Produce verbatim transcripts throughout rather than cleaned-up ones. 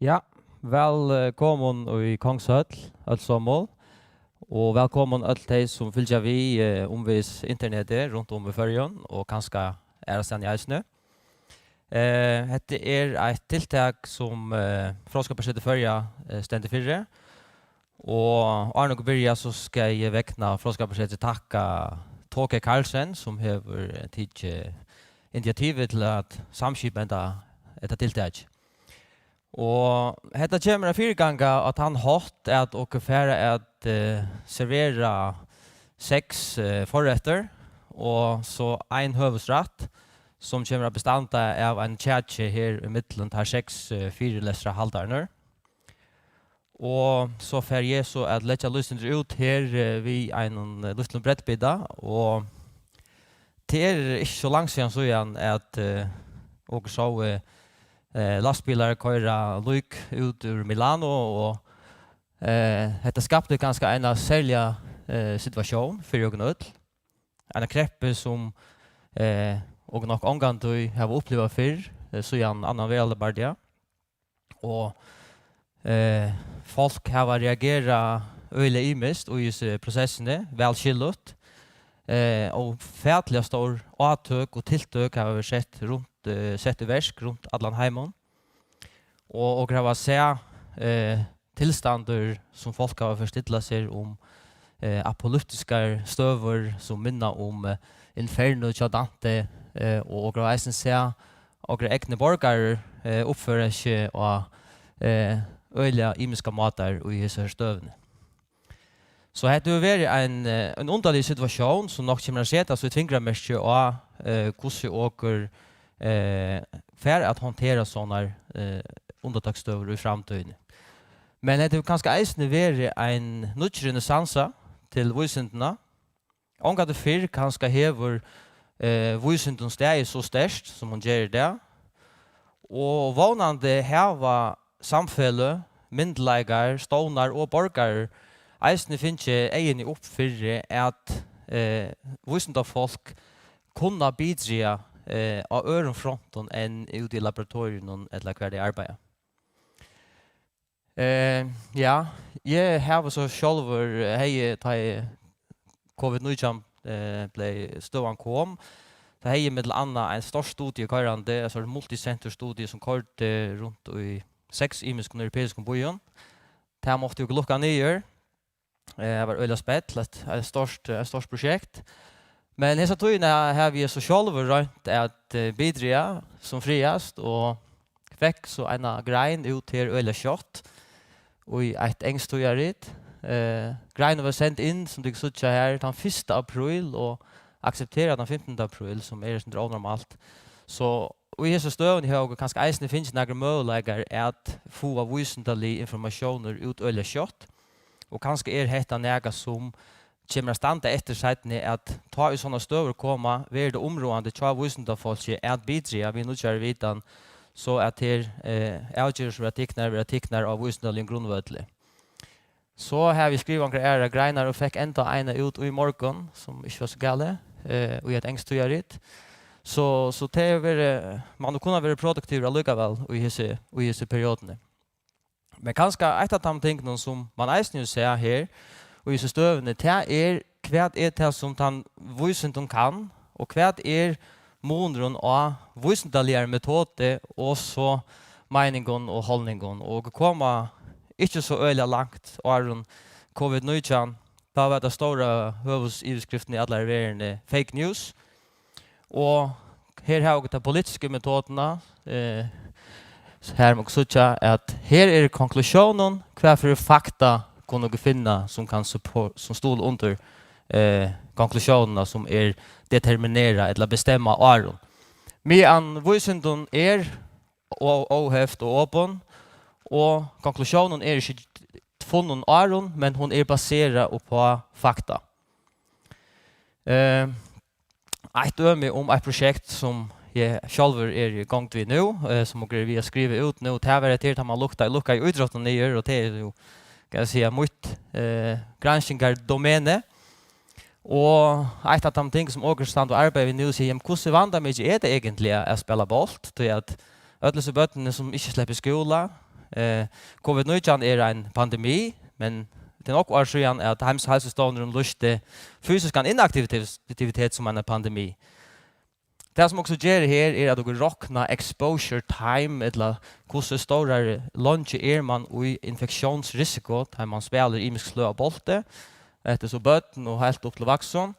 Ja, vælkomin í Kongshøll, øll somul, og vælkomin øll tey, sum fylgja við, eh, umvegis internetið runt um í Føroyum, og kanska aðrastaðni eisini. Eh, hetta er eitt tiltak, sum, eh, Fróðskaparsetur Føroya, eh, stendur fyri, og áðrenn okur byrja, so skal eg vegna Fróðskaparsetrið takka Toke Carlsen, sum hevur, eh, tikið initiativið til at samskipa henda, hetta tiltak. Og hetta kemur at fyreganga á tann hátt, at okur fara at, eh, servera seks, eh, forrættir og so ein høvuðsrætt, sum kemur at bestanda av ein kjaki her í millum tær seks, eh, fyrilestrarhaldararnar. Og so fari eg so at leggja lýsingar út her, eh, við einum, eh, lítlum breyðbita, og tað er ikki so langt síðan, síðan at, eh, okur sóu, eh, lastbilar koyra lík út úr Milano, og, eh, hetta skapti kanska eina serliga, eh, situatión fyri okkum øll. Eina kreppu, sum, eh, okur nokk ongantíð hava upplivað fyrr, eh, síðan annan veraldarbardaga. Og, eh, fólk hava reagerað øgiliga ymiskt í hesi prosessini, væl skilligt. Eh, og ófatiliga stór átøk og tiltøk hava verið sett runt, eh, sett í verk runt allan heimin. Og okur hava sæð, eh, tilstandir, sum fólk hava forstillað sær um, eh, apokalyptiskar støður, sum minna um, eh, Inferno hjá Dante, eh, og okur hava eisini sæð okra egnu borgarar, eh, uppføra seg á, eh, øgiliga ymiskar mátar í hesari støðuni. So hetta hevur verið ein, eh, ein undarlig situatión, sum nokk kemur at seta sítt fingramerki á, eh, hvussu okur, eh, fara at handtera sovorðnar, eh, undantaksstøður í framtíðini. Men hetta hevur kanska eisini verið ein nýggj renessansa til vísindina. Ongantíð fyrr kanska hevur, eh, vísindin staðið so sterkt, sum hon ger í dag. Og vónandi hava samfeløg, myndugleikar, stovnar og borgarar eisini fingið eyguni upp fyri, at, eh, vísindafólk kunna bidraga, eh, á øðrum frontum enn úti í laboratoriunum ella hvar tey arbeiða. Eh, ja, eg havi so sjálvur, eh, hevði, tá ið covid nítjan, eh, bleiv, støðan kom, tá hevði eg millum annað ein stórt studio koyrandi, eitt sort multisentur studio, sum koyrdi runt í seks ymiskum europeiskum býum. Tað mátti eg lukka niður. Eh, tað var øgiliga spell, eitt, eitt stórt, eitt stórt prosjekt. Men hesa tíðina havi eg so sjálvur roynt at, eh, bidraga sum frægast, og fekk so eina grein út her øgiliga skjótt í eitt enskt tíðarrit. Eh, greinin var send inn, sum tit síggja her, tann fyrsta apríl og aksepterað tann fimtanda apríl, sum er eitt sindur ónormalt. So í hesi støðuni hava okur kanska eisini fingið nakrar møguleikar at fáa vísindalig informatiónur út øgiliga skjótt. Og kanska er hetta nakað, sum kemur at standa eftir seinni, at tá ið sovorðnar støður koma, verður tað umráðandi hjá vísindafólki at bidraga við nýggjari vitan, so at tær, eh, avgerðir, sum verða tiknar, verða tiknar á vísindaligum grundvølli. So havi eg skrivað onkrar aðrar greinar og fekk enntá eina út í morgun, sum ikki var so galið, eh, í eitt enskt tíðarrit. So, so tað hevur verið, man hevur kunnað verið produktivur allíkavæl í hesi, í hesi perioduni. Men kanska eitt av teimum tingunum, sum man eisini hevur sæð her í hesi støðuni, tað er, hvat er tað, sum tann vísindin kann, og hvat er munurin á vísindaligari metodu og so meiningum og holdningum. Og okur koma ikki so øgiliga langt áðrenn covid nítjan, tá var tað stóra høvuðsyvirskriftin í allari verðini fake news. Og her hava okur ta politisku metoduna, eh, her má okur síggja, at her er konklusiónin, hvat fyri fakta kunnu okur finna, sum kann support, sum stuðla undir, eh, konklusiónina, sum er determinerað ella bestemmd áðrenn. Meðan vísindin er ó-, óheft og opin, og konklusiónin er ikki funnin áðrenn, men hon er baserað uppá fakta. Eh, eitt dømi um eitt prosjekt, sum eg sjálvur eri í gongd við nú, eh, sum okur eru við at skriva út nú, tað var, at her, tá man lukkaði, lukkaði ítróttin niður, og tað er jú, kann eg siga, mítt, eh, granskingardomeni. Og eitt av teimum ting, sum okur standa og arbeiða við nú, siga, jamen, hvussu vandamikið er tað eigentliga at spæla bólt? Tí at øll hesi børnini, sum ikki sleppa í skúla, Eh, covid nítjan er ein pandemi, men tað er nokk ár síðan, at Heims-, Heilsustovnurin lýsti fysiskan inaktivitet sum ein pandemi. Tað, sum okur gera her, er, at okur rokna exposure time, ella hvussu stórar, leingi er mann í infektiónsrisiko, tá mann spælir ymisk sløg av bólti, eftir so børn og heilt upp til vaksin.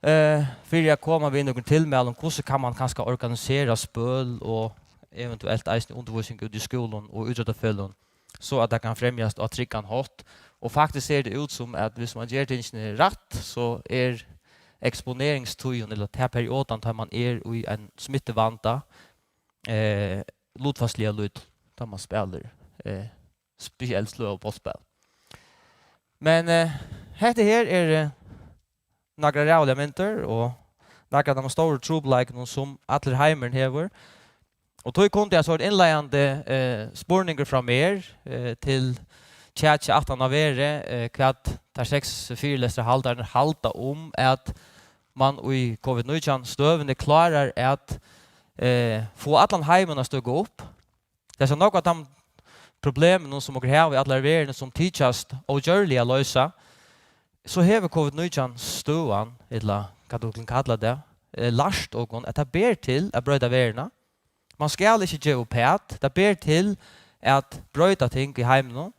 Eh, fyri at koma við nøkrum tilmælum, hvussu kann mann kanska organisera spøl og eventuelt eisini undirvísing úti í skúlum og ítróttafeløgum, so at tað kann fremjast á tryggan hátt. Og faktiskt sær tað út sum, at viss mann ger tingini rætt, so er eksponeringstíðin, ella ta periodan, tá mann er í ein smittuvanda, eh, lutfalsliga lítil, tá mann spælir, eh, spesielt sløg av bóltspæl. Men, eh, hetta her er, eh, nakrar ræðuligar myndir og nakrar av teimum stóru trupulleikunum, sum allur heimurin hevur. Og tí kundi eg so eitt innleiðandi, eh, spurningur frá mær, eh, til kjakið aftan á verið, eh, hvat teir seks fyrilestrarhaldararnir halda um, at mann í covid nítjan støðuni klárar at, eh, fáa allan heimin at støkka upp. Tað er so nógv av teimum problemum, sum okur hava í allari verðini, sum tykjast ógjørlig at loysa, so hevur covid nítjan støðan, ella hvat tú vil kalla tað, eh, lært okkum, at tað ber til at broyta verðina. Mann skal ikki geva uppat, tað ber til at broyta ting í heiminum.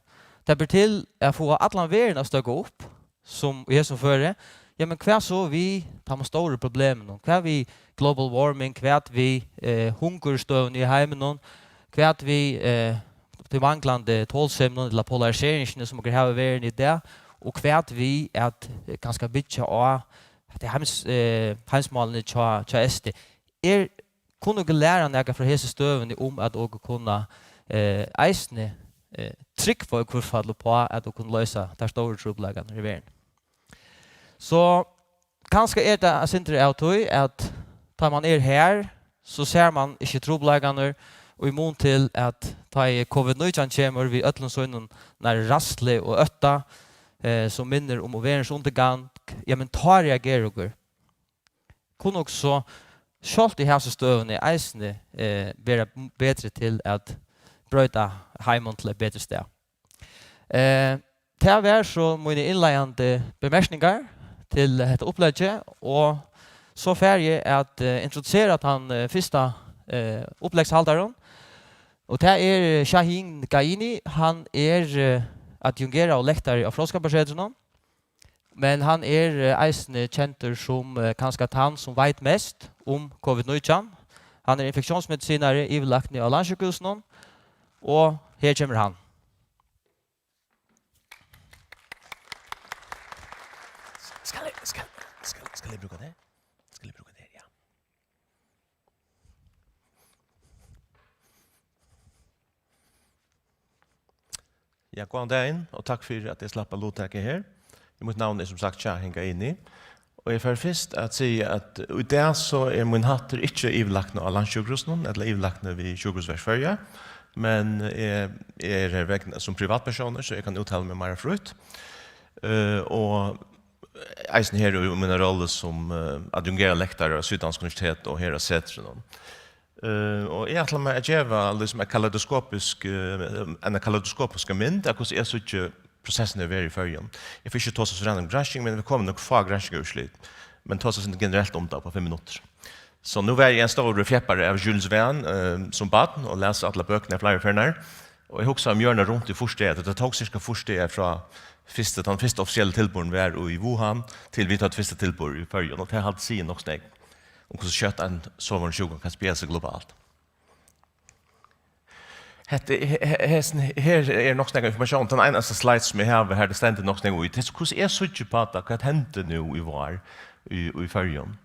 Tað ber til at fáa allan verðin at støkka upp, sum í hesum føri. Ja, men hvat so við teimum stóru problemunum? Hvat við global warming? Hvat við, eh, hungursstøðuni í heiminum? Hvat við, eh, tí manglandi tolsemi ella polariseringini, sum okur hava í verðini í dag? Og hvat við at, eh, kanska byggja á, at heims-, eh, heimsmálini hjá, hjá S D? Er, kunnu okur læra nakað frá hesi støðuni um, at okur kunna, eh, eisini, eh, trúgva í hvørt fall upp á, at okur kunnu loysa tær stóru trupulleikarnar í verðini? So kanska er tað eitt sindur av tí, at tá mann er her, so sær mann ikki trupulleikarnar, í mun til at tá ið covid nítjan kemur við øllum sínum nær ræðslu og ótta, eh, sum minnir um verðins undirgang, ja, men tá reagerar okur. Kunnu okur so sjálvt í hasi støðuni eisini, eh, vera betri til at broyta heimin til eitt betri stað. Eh, tað var so míni innleiðandi bemærkningar til hetta upplegið, og so fari eg at, eh, introdusera tann, eh, fyrsta, eh, uppleggshaldaran, og tað er Shahin Gaini. Hann er, eh, adjungeraður lektari á Fróðskaparsetrinum. Men hann er, eh, eisini kendur sum, eh, kanska tann, sum veit mest um covid nítjan. Hann er infektiónsmedisinari, yvirlækni á Landssjúkrahúsinum, og her kemur hann. Skal eg, skal, skal, skal eg brúka tað? Skal eg brúka tað, ja. Ja, góðan dagin, og takk fyri, at eg slapp at luttaka her. Mítt navn er, sum sagt, Shahin Gaini, og eg fari fyrst at siga, at í dag so er mín hattur ikki yvirlækni á Landssjúkrahúsinum ella yvirlækni við Sjúkrahúsverk Føroya, men eg, eg eri her vegna, sum privatpersónur, so eg kann úttala meg meira frítt. Eh, og eisini her í míni rollu sum, eh, adjungeraður lektari á Syddansk Universitet og her á Setrinum. Eh, og eg ætli mær at geva, liksom, eitt kaleidoskopisk, eh, eina kaleidoskopiska mynd av hvussu eg síggi prosessin hevur verið í Føroyum. Eg fari ikki at tosa so sera um gransking, men vit koma nøkur fá granskingarúrslit, men tosa so generelt um tað upp á fimm minuttir. So nú var eg ein stórur fjeppari av Jules Verne, eh, sum barn og las allar bøkurnar fleiri ferðir. Og eg hugsaði um jørðina runt í fýrs dagar. Tað tók cirka fýrs dagar frá fyrsta, tann fyrsta offisiella tilburðin var í Wuhan, til vit høvdu fyrsta tilburð í Føroyum. Og tað haldi eg sigur nokk so nógv um, hvussu skjótt ein sovorðin sjúka kann spreiða seg globalt. Hetta, he-, he-, hesin, her er nokk so nógv informatión. Tann einasta slide sum eg havi her, tað stendur nokk so nógv í. Tað er, hvussu eg síggi upp á tað, hvat hendi nú í vár í, í Føroyum?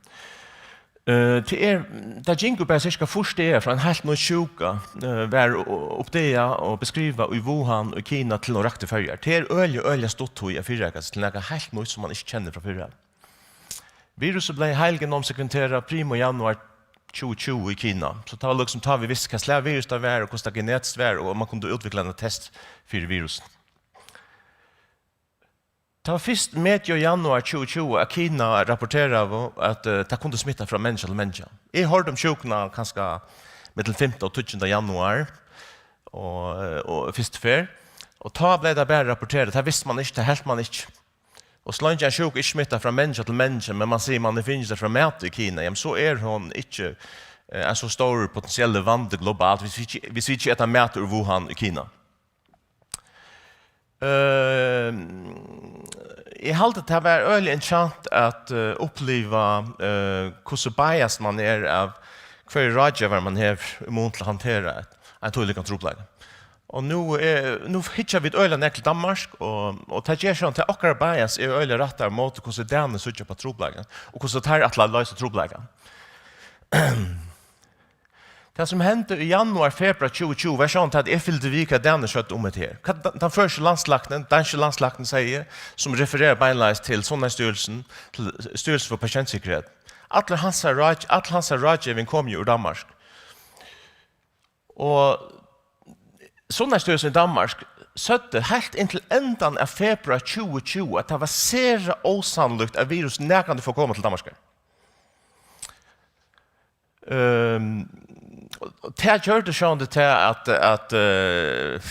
Eh, tað er, tað gingu bara cirka fýrs dagar frá ein heilt nýggj sjúka, eh, var o-, uppdagað og beskrivað í Wuhan í Kina til nú rakti Føroyar. Tað er øgiliga, øgiliga stutt tíð at fyrireika seg til nakað heilt nýtt sum mann ikki kennir frá fyrr. Virusið bleiv heilgenomsekventerað primo januar tjúgu tjúgu í Kina. So tað var líkasum tá vit vistu, hvat slag virus tað var, og hvussu tað genetiskt var, og mann kundi útvikla eina test fyri virusið. Tað var fyrst medio januar tjúgu tjúgu, at Kina rapporteraðu, at, eh, tað kundi smitta frá menniskja til menniskja. Eg hoyrdi um sjúkuna kanska millum fimta og tíggjunda januar, og, eh, og fyrstu ferð. Og tá bleiv tað bara rapporterað, tað visti man ikki, tað helt man ikki. Og so leingi ein sjúka ikki smittar frá menniskja til menniskja, men man sigur, man hevur fingið tað frá mati í Kina, jamen, so er hon ikki, eh, ein so stórur potensiellur vandi globalt, hvis vit ikki, hvis vit ikki eta mat úr Wuhan í Kina. Ehm, eg haldi, tað var øgiliga interessant at, eh, uppliva, eh, hvussu biased man er av hvørjar ráðgevarar man hevur í mun til at handtera eitt, ein tílíkan trupulleika. Og nú, eh, nú hyggja vit øgiliga nógv til Danmark, og, og tað ger sjálvt at okkara bias er øgiliga rættar móti, hvussu danir síggja upp á trupulleikan, og hvussu teir ætla at loysa trupulleikan. Tað, sum hendi í januar, februar tjúgu tjúgu, var sjálvt at eg fylgdi við, hvat danir søgdu um hetta her. Hvat dan-, tann føroyski landslæknin, danski landslæknin segði, sum refererar beinleiðis til Sundhedsstyrelsen, til Styrelsen for Patientsikkerhed. Allur hansara ráð-, all hansara ráðgeving kom jo úr Danmark. Og Sundhedsstyrelsen í Danmark søgdu heilt inntil endan av februar tjúgu tjúgu, at tað var sera ósannlíkt, at virus nakrantíð fór koma til Danmarkar. Ehm, og, og tað gjørdi sjálvandi tað, at, at, eh,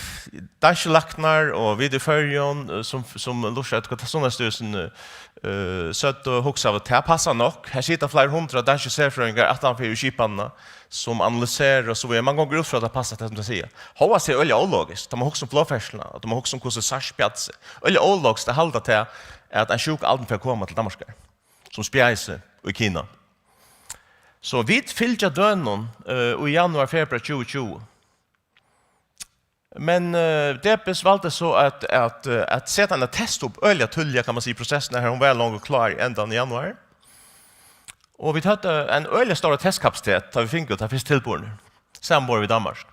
danskir læknar og vit í Føroyum, eh, sum, sum lurtaðu eftir, hvat Sundhedsstyrelsen, eh, søgdu, og hugsaðu, at tað passar nokk. Her sita fleiri hundrað danskir serfrøðingar aftan fyri skipanina, sum analysera og so víðari. Man gongur út frá, at tað passar, tað sum tey siga. Hóast tað er øgiliga ólogiskt, tá man hugsar um flogferðsluna, og tá man hugsar um, hvussu SARS spjaði seg. Øgiliga ólogiskt at halda tað, at ein sjúka aldrin fer at koma til Danmarkar, sum spjaði seg í Kina. So vit fylgja dønum, eh, í januar, februar tjúgu tjúgu. Men, eh, Debes valdi so at, at, eh, at seta eina test upp øgiliga tíðliga, kann man siga, í prosessini her. Hon var longu klár í endan av januar. Og vit høvdu ein øgiliga stóran testkapasitet, tá vit fingu tað fyrsta tilboðið, samanborið við Danmark.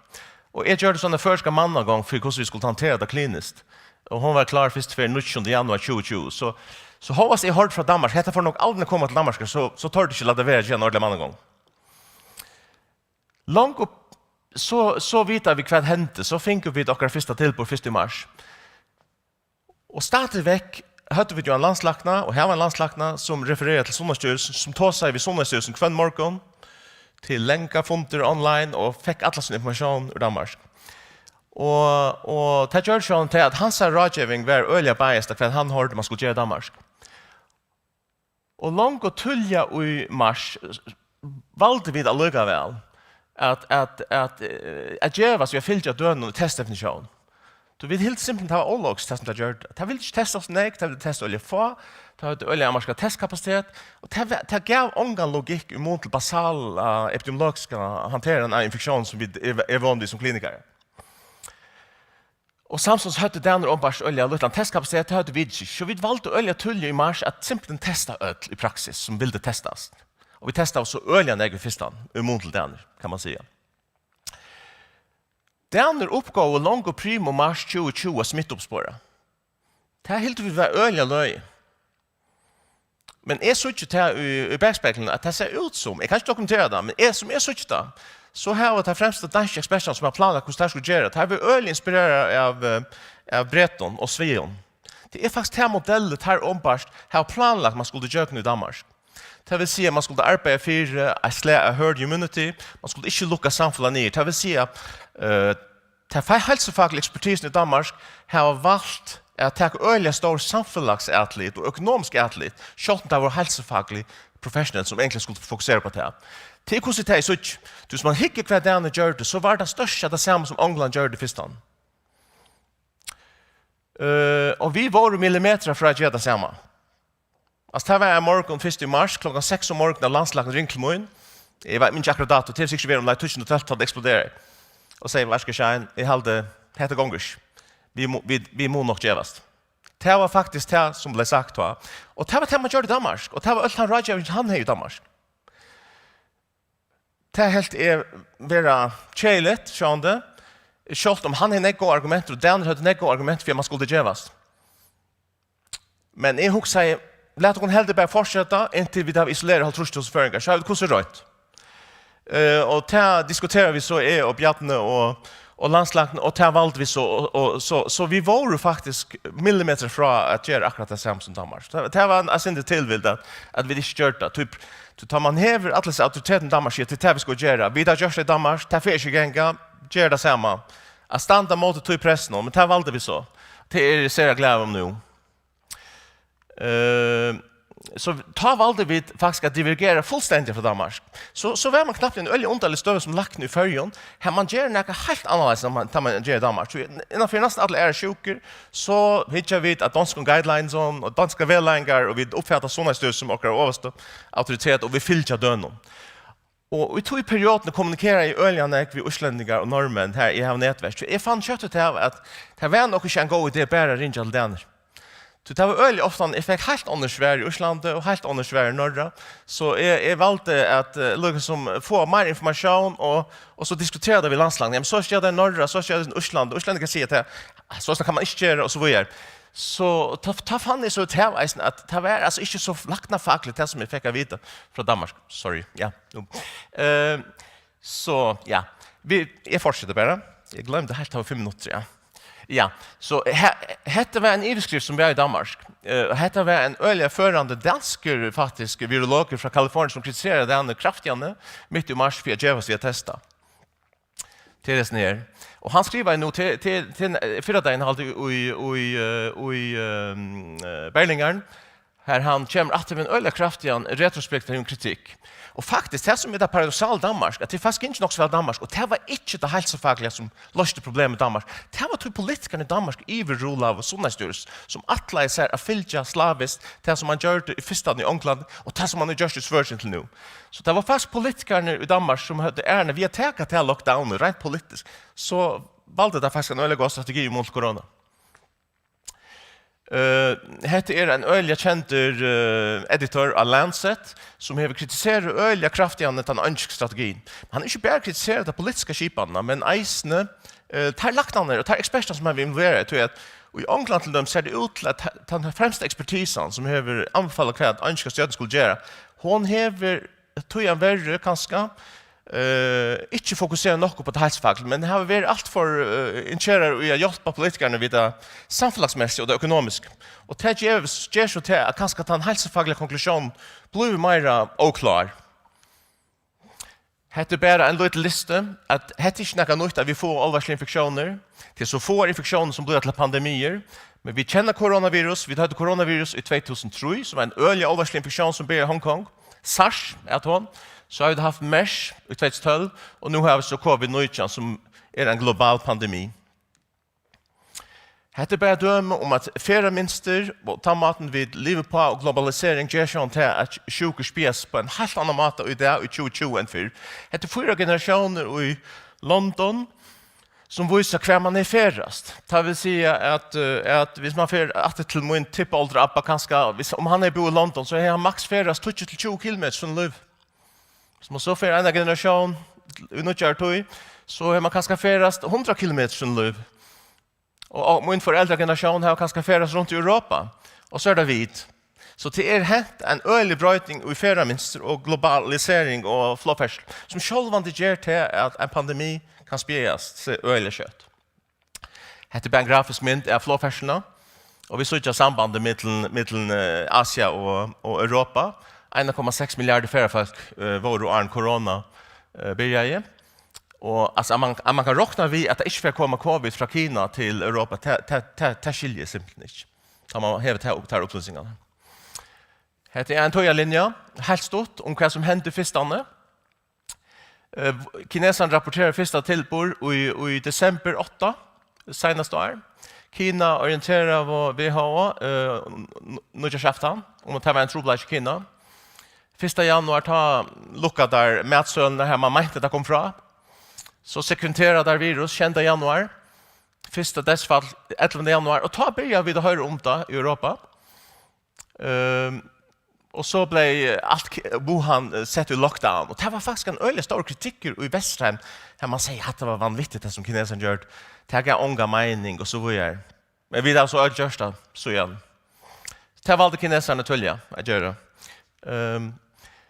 Og eg gjørdi so eina føroyska mannagongd fyri, hvussu vit skuldu handtera tað kliniskt. Og hon var klár fyrstu ferð níggjunda januar tjúgu tjúgu. So, so hóast eg hoyrdi frá Danmark, hetta fór nokk aldrin at koma til Danmark, so, so tordi eg ikki lata vera at gera ein ordiliga mannagongd. Longu, so, so vita vit, hvat hendi. So fingu vit okkara fyrsta tilboð fyrst í mars. Og stadigvæk høvdu vit jo ein landslækna, og hava ein landslækna, sum refererar til Sundhedsstyrelsen, sum tosaði við Sundhedsstyrelsen hvønn morgun til langar fundir online og fekk alla sína informatión úr Danmark. Og, og tað gjørdi sjálvandi tað, at hansara ráðgeving var øgiliga biased av, hvat hann hoyrdi, man skuldi gera í Danmark. Og longu tíðliga í mars valdu vit allíkavæl at, at, at, eh, at gevast við at fylgja dønum í testdefinitión. So vit hildu simpelthen, tað var ólogiskt, tað sum tey gjørdu. Tey vildu ikki testa so nógv, tey vildu testa øgiliga fá, tey høvdu øgiliga avmarkaðan testkapasitet, og tað var, tað gav ongan logikk í mun til basala epidemiologiska handtering av infektión, sum vit eru, eru von við sum klinikarar. Og samstundis høvdu danir openbart øgiliga lítlan testkapasitet, tað høvdu vit ikki. So vit valdu øgiliga tíðliga í mars at simpelthen testa øll í praksis, sum vildu testast. Og vit testaðu so øgiliga nógv í fyrstani, í mun til danir, kann man siga. Danir uppgóvu longu primo mars tjúgu tjúgu at smittuuppspora. Tað hildu vit var øgiliga løgið. Men eg síggi tað í, í bakspeglinum, at tað sær út sum, eg kann ikki dokumentera tað, men eg, sum eg síggi tað, so hava teir fremstu dansku ekspertarnir, sum hava planlagt, hvussu teir skulu gera, teir vóru øgiliga inspireraðir av, eh, av Bretum og Sviðum. Tað er faktiskt ta modellin, teir openbart hava planlagt, man skuldi gjøgnum í Danmark. Tað vil siga, man skuldi arbeiða fyri eitt slag av herd immunity, man skuldi ikki lukka samfelagið niður. Tað vil siga, eh, ta fe-, heilsufakliga ekspertisin í Danmark hava valt at taka øgiliga stór samfelagsatlit og økonomisk atlit, sjálvt um tað vóru heilsufaklig professionals, sum eigentliga skuldu fokusera upp á tað. Til hvussu tað er, so ikki. Tú, hvis man hyggur, hvat danir gjørdu, so var tað størsta tað sama, sum Ongland gjørdi fyrst. Eh, og vit vóru millimetrar frá at gera tað sama. Altso, tað var ein morgun fyrst í mars, klokkan seks um morgunin, at landslæknin ringdi til mín. Eg veit, minnist ikki akkurát dato, tað er sikkurt verið umleið tíggjunda tólvta, tá tað eksploderaði. Og segði, "Veitst tú, Shane, eg haldi, hetta gongur ikki. Vit mu-, vit, vit mugu nokk gevast." Tað var faktiskt tað, sum bleiv sagt tá. Og tað var tað, man gjørdi í Danmark. Og tað var øll tann ráðgevingin, hann hevði í Danmark. Tað helt eg vera keðiligt, sjálvandi. Sjálvt um hann hevði nógv góð argument, og danir høvdu nógv góð argument fyri, at man skuldi gevast. Men eg hugsaði, lat okkum heldur bara fortseta, inntil vit hava isolerað hálvtrýss túsund føroyingar, so hava vit hvussu er roynt. Eh, og tað diskuteraðu vit so, eg og Bjarni og, og landslæknin, og tað valdu vit so, og, og so, so vit vóru faktiskt millimetrar frá at gera akkurát tað sama sum Danmark. Tað, tað var ein, ein sindur tilvild at, at vit ikki gjørdu tað. Tí, tí tá man hevur alla hesa autoritetini í Danmark, siga, "Tað er tað, vit skulu gera. Vit hava gjørt tað í Danmark, tað fer ikki at ganga, ger tað sama." at standa móti tí pressinum, men tað valdu vit so. Tað eri eg sera glaður um nú. Eh, so tá valdu vit faktiskt at divergera fullstændiga frá Danmark. So, so var man knappliga í eini øgiliga undarligari støðu sum lækni í Føroyum, har man ger nakað heilt annarleiðis enn man, tá man ger í Danmark. So innan fyri næstan allar aðrar sjúkur, so hyggja vit at donskum guidelines og danskar vegleiðingar, og vit uppfata Sundhedsstyrelsen sum okkara øvsta autoritet, og vit fylgja dønum. Og í tí periodini kommunikeraði eg øgiliga nógv við íslendingar og norðmenn, har eg havi netverk. Eg fann skjótt út av, at tað var nokk ikki ein góð idé bara at ringja til danir. Tí tað var øgiliga ofta, eg fekk heilt onnur svar í Íslandi og heilt onnur svar í Norra. So eg, eg valdi at, eh, líkasum fáa meir informatión og, og so diskutera tað við landslækna. Jamen, so skjer tað í Norra, so skjer tað í Íslandi. Og íslendingar siga, at tað, soleiðis kann man ikki gera, og so víðari. So tá, tá fann eg so út av eisini, at tað var altso ikki so læknafagligt, tað sum eg fekk at vita frá Danmark. Sorry, ja, nú. Eh, so, ja, vit, eg fortseti bara. Eg gloymdi heilt, tað var fimm minuttir, ja. Ja, so he-, hetta var ein yvirskrift sum var í Danmark. Eh, og hetta var ein øgiliga førandi danskur, faktiskt, virologur frá Kalifornien, sum kritiserar danir kraftiga mitt í mars fyri at geva seg at testa. Til hesin her. Og hann skrivaði nú til, til, til, eh, fyrradagin, haldi eg, í, í, eh, í, eh, Berlingeren, har hann kemur aftur við ein øgiliga kraftigan retrospektivan kritikk. Og faktiskt, tað sum er tað paradoksala í Danmark, at tað er faktiskt gingið nokk so væl í Danmark, og tað var ikki tað heilsufakliga sum loysti problemið í Danmark. Tað var tí politikararnir í Danmark yvirrulaðu Sundhedsstyrelsen, sum ætlaði sær at fylgja slaviskt tað, sum man gjørdi í fyrstani í Onglandi, og tað, sum man hevur gjørt í Svøríki til nú. So tað var faktiskt politikararnir í Danmark, sum høvdu ærina við at taka tað lockdownið, reint politiskt. So valdu teir faktiskt ein øgiliga góða strategi í mun til korona. Eh, hetta er ein øgiliga kendur, eh, editor á Lancet, sum hevur kritiserað øgiliga kraftiga tann eingilska strategin. Men hann hevur ikki bara kritiserað ta politisku skipanina, men eisini, eh, teir læknarnir og teir ekspertarnir, sum hava verið involveraðir, tí at í Onglandi til dømis sær tað út til, at ta-, tann fremsta ekspertisan, sum hevur anbefalað, hvat eingilska stjórnin skuldi gera, hon hevur tí hann verri, kanska, eh, ikki fokusera nokk upp á tað heilsufakliga, men hava verið alt for, eh, interesserað í at hjálpa politikararnar við tað samfelagsmessiga og tað økonomiska. Og tað ger, ger so til, at kanska tann heilsufakliga konklusjónin blívur meira óklár. Hetta er bara ein lítil listi, at hetta er ikki nakað nýtt, at vit fáa álvarsligar infektiónir. Tað eru so fáar infektiónir, sum blíva til pandemiir. Men vit kenna koronavirus. Vit høvdu koronavirus í tvey túsund og trý, sum var ein øgiliga álvarslig infektión, sum byrjaði í Hong Kong. SARS æt hon. So hava vit havt MERS í tvey túsund og tólv, og nú hava vit so covid nítjan, sum er ein global pandemi. Hetta er bara dømi um, at ferðamynstur og tann mátin, vit liva uppá, og globalisering ger sjálvandi tað, at sjúkur spjaðast upp á ein heilt annan máta í dag í tjúgu tjúgu enn fyrr. Hetta er fýra generatiónir í London, sum vísa, hvar man hevur ferðast. Tað vil siga, at, eh, at viss man fer aftur til mín tippaoldra abba, kanska, viss, um hann hevði búð í London, so hevði hann maks ferðast tíggju til tjúgu kilometrar í sínum lívi. Viss man so fer eina generatión í nýggjari tíð, so hevur man kanska ferðast hundrað kilometrar í sínum lívi. Og, og mín foreldrageneratión hevur kanska ferðast runt í Europa, og so er tað vit. So tað er hent ein øgilig broyting í ferðamynstur og globalisering og flogferðslu, sum sjálvandi ger tað, at ein pandemi kann spjaðast seg øgiliga skjótt. Hetta er bara ein grafisk mynd av flogferðsluni, og vit síggja sambandið millum, millum, eh, Asia og, og Europa. Ein komma seks milliardir ferðafólk, eh, vóru, áðrenn korona, eh, byrjaði. Og, altso, at man, at man kann rokna við, at tað ikki fer at koma covid frá Kina til Europa, tað, tað, tað, tað skilji eg simpulthen ikki. Tá man hevur tað, tær upplýsingarnar. Hetta er ein tíðarlinja, heilt stutt, um hvat sum hendi fyrstani. Eh, kinesarin rapporterar fyrsta tilburð í, í desembur átta, seinasta ár. Kina orienterar W H O, eh, n-, n-, nýggjársaftan, um at tað var ein trupulleiki í Kina. Fyrsta januar, tá lukka teir matsølurnar, har man meinti, tað kom frá. So sekventera teir virus, sjeynda januar. Fyrsta deyðsfall, elvta januar. Og tá byrja vit at hoyra um tað í Europa. Ehm, og so bleiv alt K-, Wuhan, eh, sett í lockdown. Og tað var faktiskt ein øgiliga stórur kritikkur í Vesturheim, har man segði, at tað var vanvittigt, tað sum kinesarin gjørdi. Tað gav onga meining, og so víðari. Men vit hava so øll gjørt tað, so ja. Tað valdu kinesararnir tíðliga at gera. Ehm,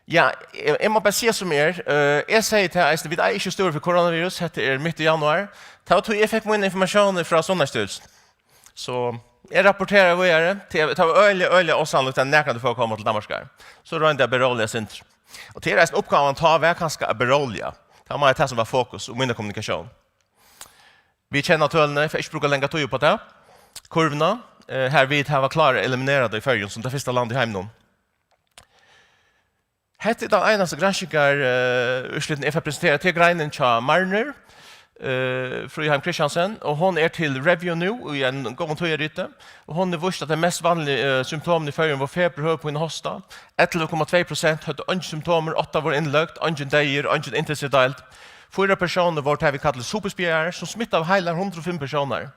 ja, eg, eg má bara siga sum er. Eh, eg sigi tað eisini, vit eiga ikki støðu fyri koronavirus, hetta er mitt í januar. Tað var tí eg fekk mínar informatiónir frá Sundhedsstyrelsen. So eg rapporteraði víðari, tað, tað var øgiliga, øgiliga ósannlíkt, at nakrantíð fór at koma til Danmarkar. So royndi eg at beróliga eitt sindur. Og tað er eisini uppgávan tá, var kanska at beróliga. Tað var meira tað sum var fokus í míni kommunikatión. Vit kenna tølini, eg fari ikki brúka langa tíð upp á tað. Kurvina, eh, har vit hava klárað at eliminera tað í Føroyum sum tað fyrsta land í heiminum. Hetta er tann einasta granskingar, eh, úrslitin eg fari at presentera. Tað er greinin hjá Marner, eh, Fríðheim Christiansen, og hon er til review nú í ein góðan tíðarriti, og hon hevur víst, at tey mest vanligu, eh, symptomini í Føroyum vóru febur, høvuðpína, hosta. Ellivu komma tvey prosent høvdu eingin symptomir, átta vóru innløgd, eingin deyður, eingin intensivdeild. Fýra persónir vóru tað, vit kalla superspjaðarar, sum smittaðu heilar hundrað og fimm persónar.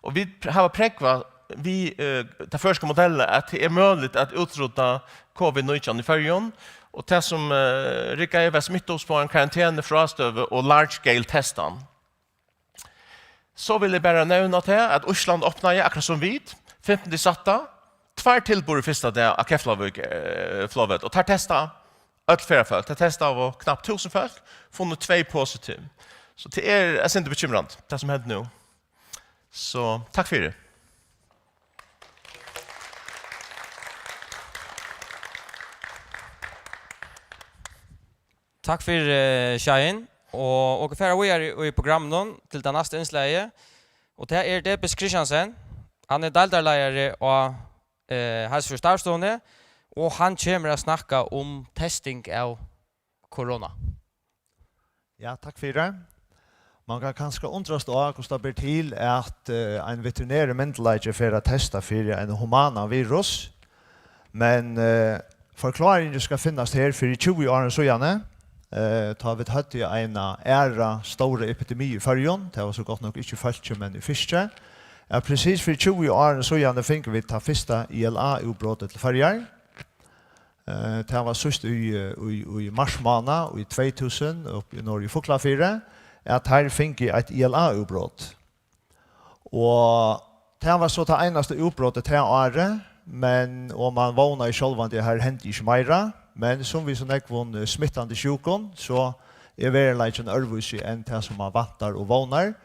Og vit pr-, hava prógvað við, eh, ta føroyska modellina, at tað er møguligt at útrudda covid nítjan í Føroyum, og tað, sum, eh, riggaði, var smittauppsporing, karantenu, frástøðu og large scale testan. So vil eg bara nevna tað, at Ísland opnaði, akkurát sum vit, fimtandi sætta, tveir tilburðir fyrsta dag á Keflavík, eh, flogvøll, og teir testa øll ferðafólk. Teir testaðu knappt túsund fólk, funnu tvey positiv. So tað er eitt sindur bekymrandi, tað sum hendir nú. So, takk fyri. Takk fyri, eh, Shahin. Og okur fara víðari í programminum til tað næsta innslagið. Og tað er Debes Christiansen. Hann er deildarleiðari á, eh, Heilsufrøðistarvsstovuni, og hann kemur at snakka um testing av korona. Ja, takk fyri. Man kann kanska undrast á, hvussu tað ber til, at, eh, ein veterinær myndugleiki fer at testa fyri ein humanan virus. Men, eh, forkláringin skal finnast her. Fyri tjúgu árum síðani, eh, tá vit høvdu eina aðra stóra epidemi í Føroyum, tað var so gott nokk ikki fólki, men í fiski, at presis fyri tjúgu árum síðani fingu vit tað fyrsta I L A-útbrotið til Føroyar. Eh, tað var síðst í, eh, í, í marsmánað í tvey túsund uppi í Noregi, í Fuglafirði, at teir fingu eitt I L A-útbrot. Og tað var so tað einasta útbrotið tað árið, men, og man vónaði sjálvandi, at her hendi ikki meira, men sum við so nógvum, eh, smittandi sjúkum, so er veruleikin øðrvísi enn tað, sum man væntar og vónar.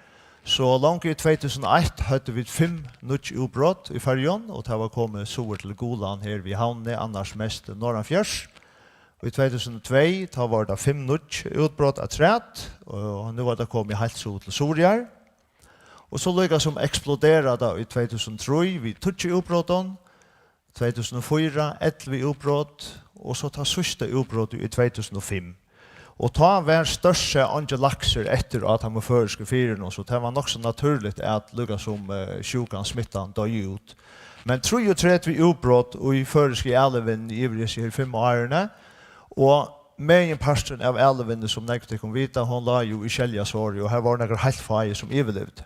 So longu í tvey túsund og eitt høvdu vit fimm nýggj útbrot í Føroyum, og tað var komið suður til Gulan her við Havnini, annars mest norðanfyri. Og í tvey túsund og tvey, tá var tað fimm nýggj útbrot afturat, og nú var tað komið heilt suður til Suðuroyar. Og so líka sum eksploderaði tað í tvey túsund og trý við tíggju útbrotum, tvey túsund og fýra, ellivu útbrot, og so tað síðsta útbrotið í tvey túsund og fimm. Og tá var stórt sett eingin laksur eftir á teimum føroysku firðunum, so tað var nokk so natúrligt, at líka sum, eh, sjúkan, smittan, doyði út. Men trýogtretivu útbrot í føroysku alivinnuni yvir hesi her fimm árini, og meginparturin av alivinnuni, sum nógv tykkum vita, hon lá jú í Skeljasárið, og har vóru nakrir heilt fáir, sum yvirlivdu.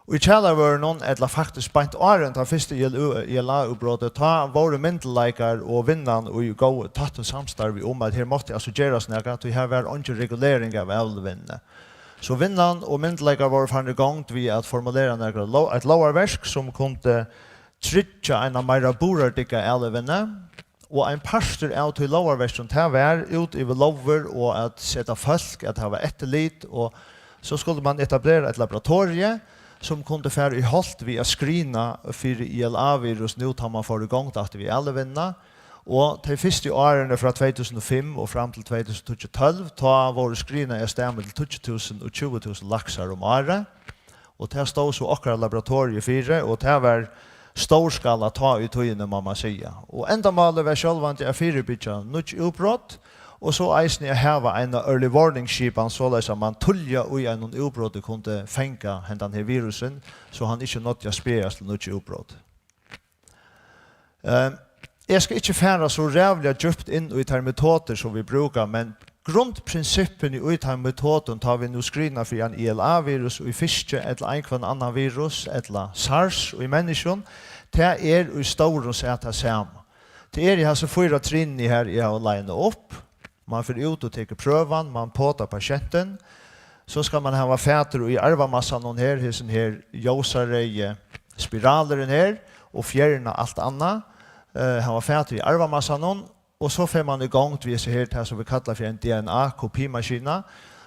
Í kjalarvørrinum, ella faktiskt beint áðrenn tað fyrsta I L U, I L A-útbrotið, tá vóru myndugleikar og vinnan í góðu, tættu samstarvi um, at her mátti altso gerast nakað, tí har var eingin regulering av alivinnuni. So vinnan og myndugleikar vóru farnir í gongd við at formulera nakrar ló-, eitt lógarverk, sum kundi tryggja eina meira burðardygga alivinnu. Og ein partur av tí lógarverkinum, tað var út yvir lógir og at seta fólk, at hava eftirlit, og so skuldi man etablera eitt laboratorie, sum kundi fara í holt við at skrina fyri I L A-virus, nú tá man fór í gongd aftur við alivinnuna. Og tey fyrstu árini frá tvey túsund og fimm og fram til tvey túsund og tólv, tá vóru skrinaðir av stað millum tíggju túsund og tjúgu túsund laksar um árið. Og tað stóð so okkara laboratorium fyri, og tað var stórskala tá í tíðini, má man siga. Og endamálið var sjálvandi at fyribyrgja nýggj útbrot, og so eisini at hava eina early warning-skipan, soleiðis at man tíðliga í einum útbroti kundi fanga hendan her virusin, so hann ikki náddi at spjaðast til nýggj útbrot. Eh, eg skal ikki fara so ræðuliga djúpt inn í tær metodir, sum vit brúka, men grundprinsippini í teimum metodum, tá vit nú skrina fyri ein I L A-virus í fiski ella einhvønn annan virus, ella SARS í menniskjum, tað er í stórum sett tað sama. Tað er í hasi fýra trinini her, eg havi lineað upp. Man fer út og tekur prøvan, man potar pasientin. So skal man hava fatur í arvamassanum her, hesin her ljósareyði spiralurin her, og fjerna alt annað. Eh, hava fatur í arvamassanum, og so fer man í gongd við hesi her, tað sum vit kalla fyri ein D N A-kopimaskina,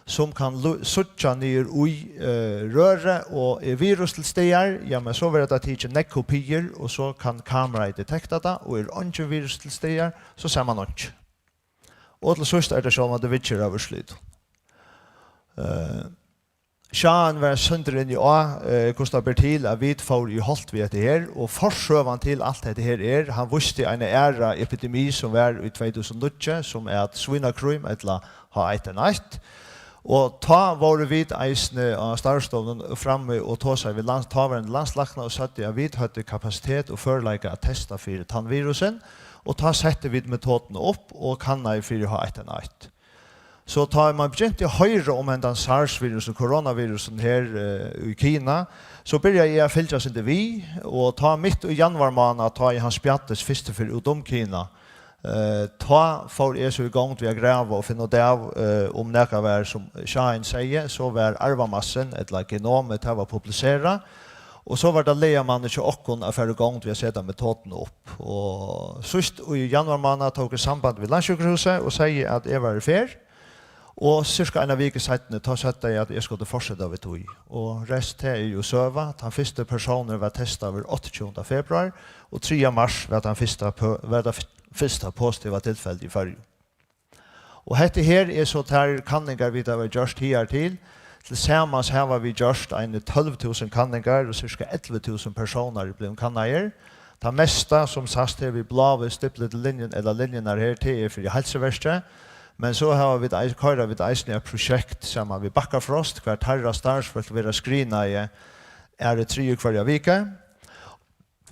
sum kann lu-, síggja niður í, eh, rørið, og er virus til staðar, ja, men so verða tað tikið nógv kopiir, og so kann kameraið detekta tað, og er eingin virus til staðar, so sær man einki. Og til síðst er tað sjálvandi viðgerðarúrslit. Eh, Sjáin var eitt sindur inni á, eh, hvussu tað ber til, at vit fóru í holt við hetta her, og forsøgan til alt hetta her er, hann vísti eina aðra epidemi, sum var í tvey túsund og níggju, sum er at svínakrím, ella H eitt N eitt. Og tá vóru vit eisini á starvsstovnum frammi og tosaðu við lands-, táverandi landslækna og søgdu, at vit høvdu kapasitet og førleika at testa fyri tann virusin, og tá settu vit metodina upp og kannaðu fyri H eitt N eitt. So tá man begynti at hoyra um hendan SARS-virusin, koronavirusin her, eh, í Kina, so byrjaði eg at fylgjast undir við, og tá mitt í januar mánað, tá ið hann spjaddist fyrstu ferð út um Kina, eh, tá fór eg so í gongd við at grava og finna út av, eh, um nakað var, sum Sjáin segði, so var arvamassin, ella genomið, tað var publiserað, og so var tað lagamanni hjá okkum at fara í gongd við at seta metodina upp. Og síðst í januar mánað tók eg samband við Landssjúkrahúsið og segði, at eg var í ferð. Og cirka eina viku seinni, tá søgdu tey, at eg skuldi fortseta við tí. Og rest, tað er jú søga. Tann fyrsti persónur var testaður áttaogtjúgunda februar, og triðja mars var tann fyrsta pø-, var tað fyrsta positiva tilfeldi í Føroyum. Og hetta her er so tær kanningar, vit hava gjørt higartil. Til samans hava vit gjørt eini tólv túsund kanningar, og cirka ellivu túsund persónar eru blivin kannaðir. Tað mesta, sum sæst her við bláu stipliti linjun, ella linjurnar her, tað er fyri Heilsuverkið. Men so hava vit eis-, koyra vit eisini eitt prosjekt saman við Bakkafrost, hvar teirra starvsfólk verða skrinaði aðru triðju hvørja viku.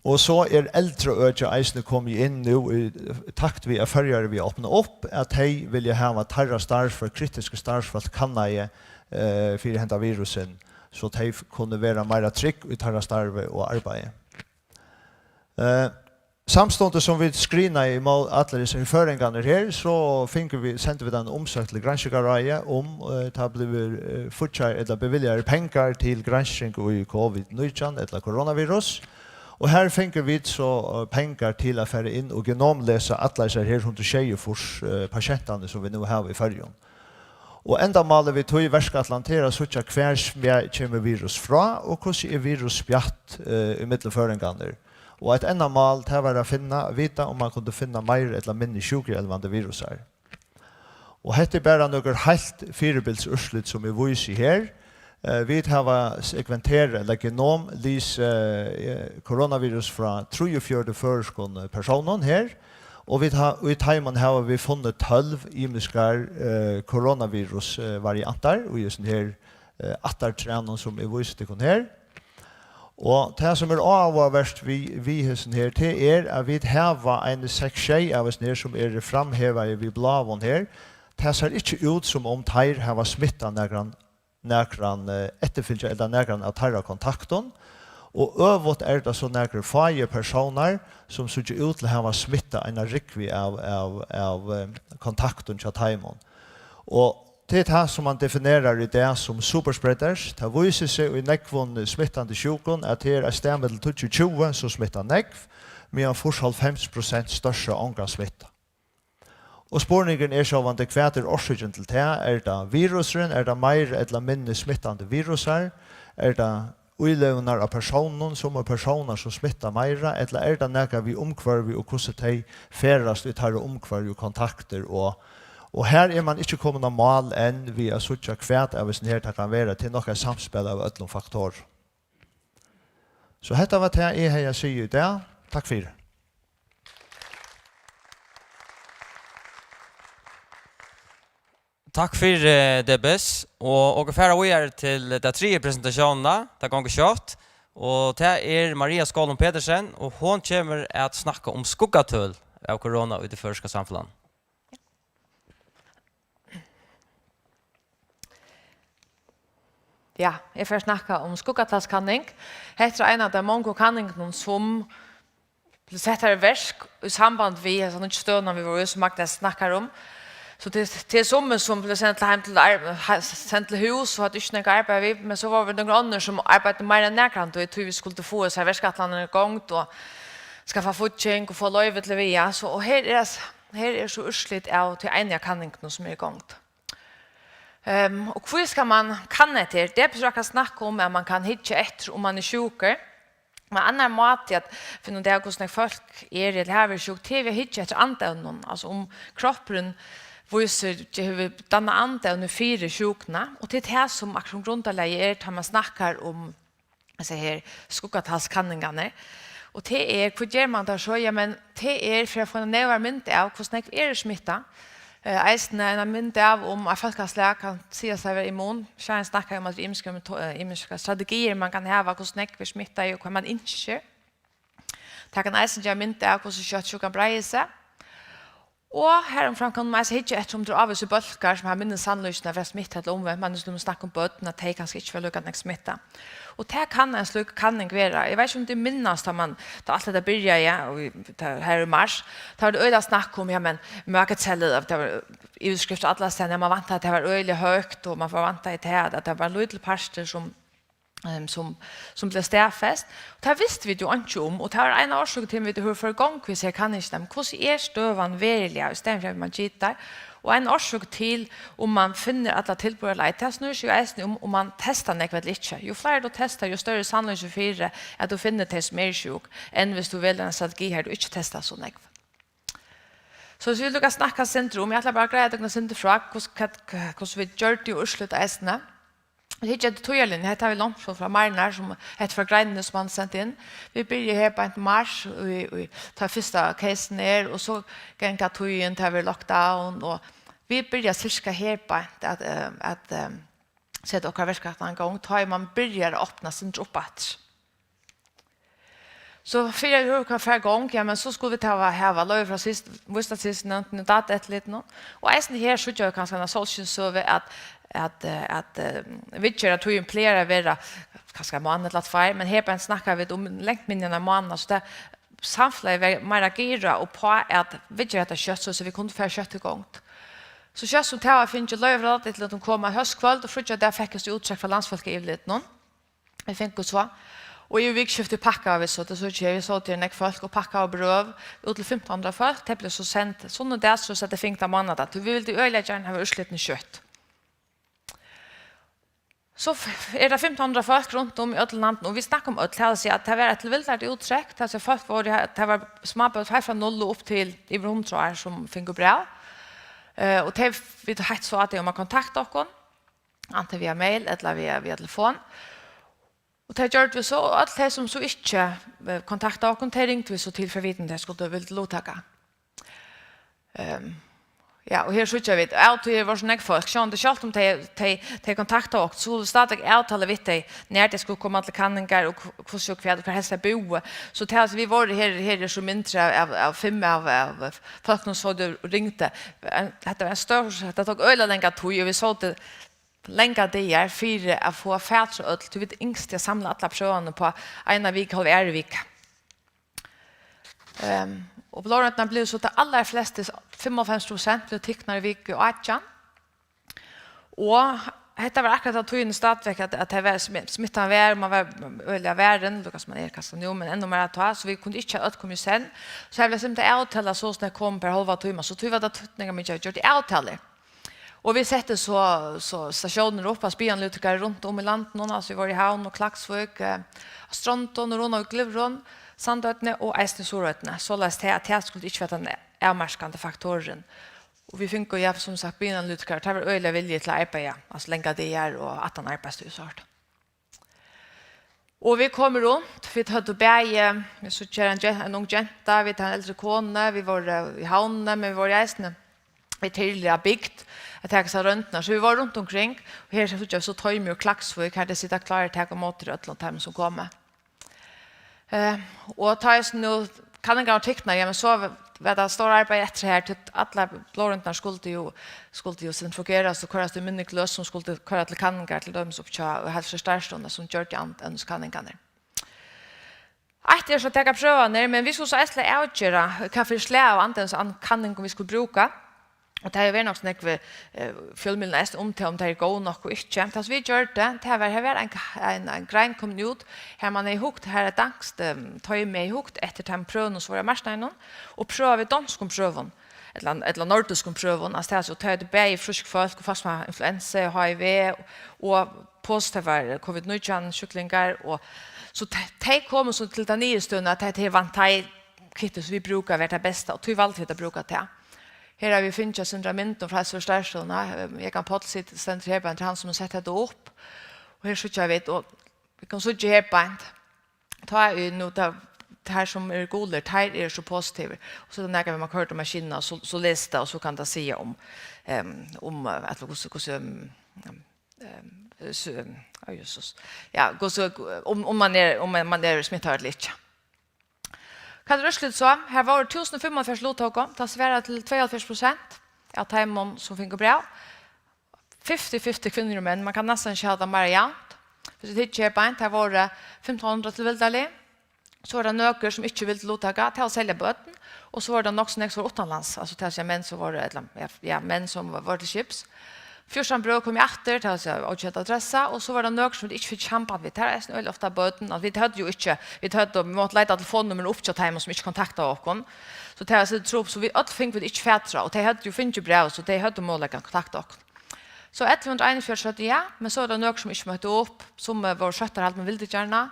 Og so er eldraøkið eisini komið inn nú í takt við, at Føroyar er við at opna upp, at tey vilja hava teirra starvsfólk, kritiski starvsfólk, kannaði, eh, fyri henda virusin, so tey f-, kunnu vera meira trygg í teirra starvi og arbeiði. Eh, samstundis sum vit skrinaðu ímóti allar hesar føroyingarnar her, so fingu vit, sendu vit eina umsókn til Granskingarráðið um, eh, tað blívur, eh, fíggjað ella beviljaðir pengar til gransking í covid nítjan ella koronavirus. Og her fingu vit so, eh, pengar til at fara inn og genomlesa allar hesar her hundrað og sjeyogfýrs, eh, patientarnar, sum vit nú hava í Føroyum. Og endamálið við tí verkætlan, tað er at síggja, hvar sm-, kemur virus frá, og hvussu er virus spjatt, eh, ímillum føroyingarnar. Og eitt endamál, tað var at finna, vita um man kundi finna meir ella minni sjúkuelvandi virusar. Og hetta er bara nøkur heilt fyribils úrslit, sum eg vísi her. Eh, vit hava sekventerað, ella genomlýst, eh, koronavirus frá trýogfjøruti føroyskum, eh, persónum her. Og vit ha-, í teimum hava vit funnið tólv ymiskar, eh, koronavirus, eh, variantar í hesum her, eh, ættartræðunum, sum eg vísi tykkum her. Og tað, sum er áhugavert við, við hesum her, tað er, at vit hava eini seks, sjey av hesum her, sum eru framhevaði við bláum her. Tað sær ikki út, sum um teir hava smittað nakran, nakran, eh, eftirfylgja ella nakran av teirra kontaktum. Og øvugt er tað so nakrir fáir persónar, sum síggja út til at hava smittað eina rúgvu av, av, av, eh, kontaktum hjá teimum. Og tað er tað, sum man definerar í dag sum superspreaders. Tað vísir seg í nógvum smittandi sjúkum, at tað er eitt stað millum tíggju og tjúgu, sum smitta nógv, meðan fýrs, hálvfems prosent stórt sett ongan smitta. Og spurningurin er sjálvandi, hvat er orsøkin til tað? Er tað virusurin? Er tað meir ella minni smittandi virusar? Er tað ílegunar av persónum, sum er persónar, sum smitta meira? Ella er tað nakað við umhvørvi og hvussu tey ferðast í teirra umhvørvi og kontaktir? Og, og her er man ikki komin á mál enn við at síggja, hvat av hesum her tað kann vera. Tað er nokk eitt samspæl av øllum faktorum. So hetta var tað, eg hevði at siga í dag. Takk fyri. Takk fyri, eh, D B S, og okur fara víðari til ta triðju presentatiónina, tað gongur skjótt, og tað er Maria Skålum Petersen, og hon kemur at snakka um skuggatøl av korona í tí føroyska samfelagnum. Ja, eg fari at snakka um skuggatalskanning. Hetta er ein av teimum mongu kanningunum, sum bleiv settar í verk í samband við hesa nýggju støðuna, vit vóru í, sum Agnes snakkar um. So tað, tað er summi, sum bleiv send til heim til ar-, ha-, send til hús og høvdu ikki nógv at arbeiða við, men so vóru vit nøkur onnur, sum arbeiddu meira enn nakrantíð, tí vit skuldu fáa hesar verkætlanir í gongd og skaffa fígging og fáa loyvi til at viga. So, og her er, her er so úrslit av tí einiga kanningunum, sum er í gongd. Ehm, og hví skal man kanna hetta her? Debes er akkurát snakk um, at man kann hyggja eftir, um man er sjúkur. Men annar máti at finna út av, hvussu nógv fólk eru ella hava verið sjúk, tað er við at hyggja eftir andevnum. Altso, um kroppurin vísir, hevur dannað andevni fyri sjúkuna, og tað er tað, sum akkurát grundarlagið er, tá man snakkar um, eg sigi her, skuggatalskanningarnar. Og tað er, hvat ger man tá so? Ja, men tað er fyri at fáa eina nærari mynd av, hvussu nógv eru smittað. Eh, eisini eina mynd av, um eitt fólkaslag kann siga seg at vera immun. Sjálvandi snakka um, at ymiskar meto-, eh, ymiskar strategiir man kann hava, hvussu nógv er smittað og hvat man ynskir. Tað kann eisini geva mynd av, hvussu skjótt sjúkan breiðir seg. Og harumframt kann man eisini hyggja eftir, um tað eru ávísir bólkar, sum hava minni sannlíkindi at vera smittað ella umvent, man, sum snakka um børn, at tey kanska ikki verða líka nógv smittað. Og tað kann ein slík kanning vera. Eg veit ikki, um tit minnast, tá man, tá alt hetta byrjaði, ja, og í, tá, her í mars, tá var tað øgiliga snakk um, ja, men, møkatellir, at tað var yvirskrift allastaðni, ja, man væntaði, at tað var øgiliga høgt, og man forvæntaði tað, at tað var ein lítil partur, sum, ehm, sum, sum bleiv staðfest. Og tað vistu vit jo einki um, og tað var ein av orsøkunum til, at vit høvdu fór í gongd við hesar kanningina, men hvussu er støðan veruliga, í staðin fyri at man gitar. Og ein orsøk til, um man finnur alla tilburðarleið, tað snýr seg jo eisini um, um man testar nógv ella ikki. Jo fleiri tú testar, jo størri sannlíki fyri, at tú finnur tey, sum eru sjúk, enn viss tú velur eina strategi, har tú ikki testar so nógv. So, so vit lukka snakka eitt sindur um, eg ætli bara at greiða tykkum eitt sindur frá, hvussu, hvat, hvussu vit gjørdu og úrslit eisini. Vit hyggja eftir tíðarlinju, hetta havi eg lónt frá, frá Marnar, sum, hetta frá greinini, sum hann sendi inn. Vit byrja her beint í mars, í, í, tá fyrsta casen er, og so ganga tíðin, tá verður lockdown, og vit byrja cirka her beint at, eh, at, eh, seta okkara verkætlan í gongd, tá ið man byrjar at opna eitt sindur upp aftur. So fyri at hurðin kann fara í gongd, ja, men so skulu vit hava, hava loyvi frá sist-, vísindasystemnevndini og Dataeftirlitinum. Og eisini her síggja vit kanska eina sólskinssøgu, at, at, eh, at, eh, viðgerðartíðin plagar at vera kanska ein mánað ella tveir, men her bara snakka vit um langt minni enn ein mánað, so tað, samfelagið var meira girað upp á at viðgera hetta skjótt, so, so vit kundu fara skjótt í gongd. So skjótt sum tað var fingið loyvi frá Dataeftirlitinum, kom ein hóskvøld, og fríggjadag fekk eg so úttrekk frá Landsfólkayvirlitinum. Vit fingu so. Og í vikuskiftið pakkaðu vit so, tað síggi eg, vit sótu her nógv fólk og pakkaðu brøv út til fimtan hundrað fólk. Tey blivu so send sunnudag, so at tey fingu tað mánadag. Tí vit vildu øgiliga gjarna hava úrslitini skjótt. So f-, er tað fimtan hundrað fólk runt um í øllum landinum, og vit snakka um øll, tað vil siga, at tað var eitt tilvildarligt úttrekk, tað vil siga, fólk vóru, tað var smábørn heilt frá null og upp til yvir hundrað ár, sum fingu bræv. Eh, og tey, vit heitt so at tey um at kontakta okkum, antin via mail ella via, via telefon. Og tað gjørdu vit so, og øll tey, sum so ikki, eh, kontaktaðu okkum, tey ringdu vit so til fyri at vita, um tey skuldu vildu luttaka. Ehm, ja, og her síggja vit, av og til vóru so nógv fólk, sjálvandi, sjálvt um tey, tey, tey kontaktaðu okkum, so skuldu vit stadigvæk avtala við tey, nær tey skuldu koma til kanningar, og hv-, hvussu og hvat, og hvar helst tey búðu. So tað, altso, vit vóru her, her er so myndir av, av, av fimm av, av fólkunum, sum ringdu. Ein, hetta var ein stór, hetta tók øgiliga langa tíð, og vit sótu langar dagar fyri at fáa fatur á øll, tí vit ynsktu at samla allar prøvarnar upp á eina viku, hálva aðru viku. Ehm, og blóðroyndirnar blivu so, tað allarflestu, fimmoghálvfems prosent, blivu tiknar í viku átjan. Og hetta var akkurát á tíðini stadigvæk, at, at tað var smi-, smittan var, man var øgiliga varin, líka sum man er kanska nú, men enn meira tá, so vit kundu ikki hava øll komið í senn. So her bleiv simpelthen avtalað, so snart kom per hálva tíma, so tí var tað týdningarmikið at gjørt avtalur. Og vit settu so, so stasjónir upp, altso, bianalúttøkur runt um í landinum, altso, vit vóru í Havn og Klaksvík, eh, á Strondum og Runavík, Glyvrum, Sandoynni og eisini í Suðuroynni, soleiðis tað, at tað skuldi ikki vera tann avmarkandi faktorurin. Og vit fingu, ja, sum sagt, bianalúttøkur, tað var øgiliga viljug til at arbeiða, altso, langar dagar og aftan arbeiðstíð og so hart. Og vit komu runt, vit høvdu bæði, vit síggja ein gen-, ein ung genta, vit hava ein eldri konu, vit vóru í Havnini, men vit vóru eisini við tyrlu á bygd at taka sær royndirnar. So vit vóru runt umkring, og her síggja vit so toymið úr Klaksvík, har tey sita klár at taka ímóti øllum teimum, sum koma. Eh, og tá er so nú kanningarnar tiknar, ja, men so var tað stórt arbeiði eftir her, tí allar blóðroyndirnar skuldu jú, skuldu jú sentrifugerast og koyrast í minni gløs, sum skuldu koyra til kanningar, til dømis upp hjá heilsustarvsstøðini, sum gjørdu andevniskanningarnar. Eitt er so at taka prøvarnar, men vit skuldu so eisini avgera, hvat fyri slag av andevnis-, an-, kanningum vit skuldu brúka. Og tað hevur verið nokk so nógv, eh, fjølmiðlum eisini um tað, um tað er góð nokk og ikki. Tað sum vit gjørdu, tað var, har var ein, ein, ein grein komin út, har man hevði hugt, har eitt danskt, ehm, toymi hevði hugt eftir teimum prøvunum, sum vóru á marknaðinum, og prøvað við donskum prøvum, ella, ella nordiskum prøvum, altso, tað, so tað er bæði frísk fólk og fólk, sum hava influensu, H I V, og positivar covid nítjan sjúklingar, og so te-, tey komu so til ta niðurstøðuna, at hetta her vant tey kittið, sum vit brúka, var tað besta, og tí valdu vit at brúka tað. Her hava vit fingið eitt sindur av myndum frá Heilsu- og starvsstøðuni. Jógvan Páll sit-, stendur her beint, hann sum hevur sett hetta upp. Og her síggja vit, og vit kunnu síggja her beint, tá er nú, tá, teir sum eru gulir, teir eru so positivir. Og so er tað nakað við, man koyrir til maskinuna, og so, so lesur tað, og so kann tað siga um, ehm, um, eh, at hvussu, hvussu, ehm, ehm, so, ehm, á, Jesus. Ja, hvussu, um, um man er, um man, man er smittaður ella ikki. Hvat er úrslitið so? Her vóru túsund og fimmoghálvfjerðs luttóku, tað svarar til tveyoghálvfjerðs prosent av teimum, sum fingu bræv. Fifty fifty kvinnur og menn, man kann næstan ikki hava tað meira javnt. Hvis vit hyggja her beint, her vóru fimtan hundrað tilvildarlig, so var tað nøkur, sum ikki vildu luttaka, tað var serliga børn, og so var tað nokk so nógv, sum vóru uttanlands, altso, tað vil siga menn, sum vóru, ella, ja, ja, menn, sum vóru til skips. Fjúrtan brøv komu aftur, tað vil siga, ókend adressa, og so var tað nøkur, sum vit ikki fingu samband við. Tað er eisini øgiliga ofta børn, at vit høvdu jo ikki, vit høvdu, vit máttu leita telefonnummurin upp hjá teimum, sum ikki kontaktaðu okkum. So tað var so trup-, so vit øll fingu vit ikki fatur á, og tey høvdu jo fingið bræv, so tey høvdu møguleikan at kontakta okkum. So ellivu hundrað og einogfjøruti søgdu ja, men so var tað nøkur, sum ikki møttu upp, sum, eh, vóru skjótt at halda, men vildu gjarna,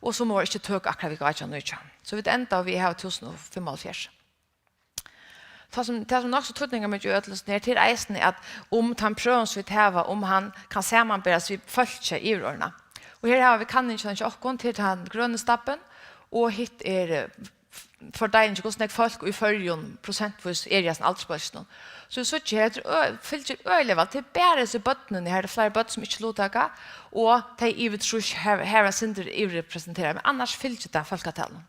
og sum vóru ikki tøk akkurát við átjan nítjan. So vit endaðu við at hava túsund og fimmoghálvfjerðs. Tað sum, tað sum er nokk so týdningarmikið í øllum hesum her, tað er eisini, at um tann prøvan, sum vit hava, um hann kann samanberast við fólkið yvirorðnað. Og her hava vit kanningina hjá okkum, til tann grøni stabbin, og hitt er, eh, f-, fordeilingin, hvussu nógv fólk í Føroyum prosentvís er í hasum aldursbólkinum. So vit síggja her, at ø-, fylgir øgiliga væl. Tað er bara hesi børnini her, tað eru fleiri børn, sum ikki luttaka, og tey yvir trýss her, her er eitt sindur yvirrepresenterað, men annars fylgir tað fólkatalinum.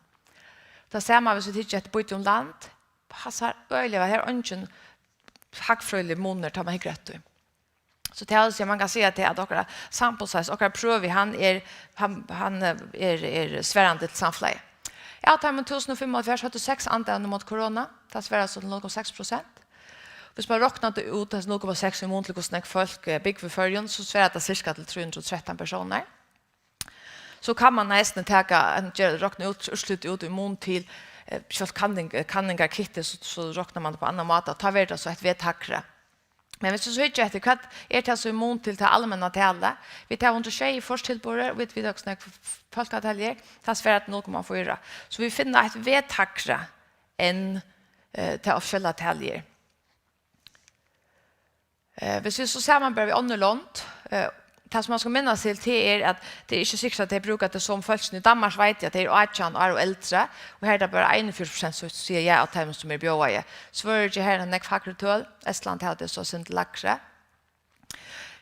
Tað sama, hvis vit hyggja eftir býti um land, passar øgiliga væl. Her er eingin hagfrøðiligur munur, tá man hyggur eftir. So tað vil siga, man kann siga, at tað, at okkara sample size, okkara prøvi, hann er, hann, hann, eh, er, er svarandi til samfelagið. Av teimum túsund og fimmoghálvfjerðs høvdu seks andevni móti korona. Tað svarar so til null komma seks prosent. Hvis man roknar tað út, hesi null komma seks í mun til, hvussu nógv fólk, eh, búgva í Føroyum, so svarar tað cirka til trý hundrað og trettan persónar. So kann man eisini taka, ein ger, rokna út, úrslitið út í mun til, eh, sjálvt kanning, eh, kanningarkittið, so, so roknar man tað á annan máta. Tá verður tað so eitt V-tagri. Men hvis tú so hyggja eftir, hvat er tað so í mun til tað almenna talið? Vit hava hundrað og sjeyogfýrs tilburðir, og vit, vit hava snakk fólkatalið, tað svarar til null komma fýra. So vit finna eitt V-tagri enn, eh, tað offisiella talið er. Eh, hvis vit so samanbera við onnur lond, eh, tað sum man skal minnast til, tað er, at tað er ikki sikkurt, at tey brúka tey somu fólkini. Í Danmark veit eg, at tey eru átjan ár og eldri, og her er tað bara einogfjøruti prosent, sum siga ja av teimum, sum eru bjóðaði. Svøríki, her er nógv hægri tøl. Estland hevur tað so eitt sindur lægri.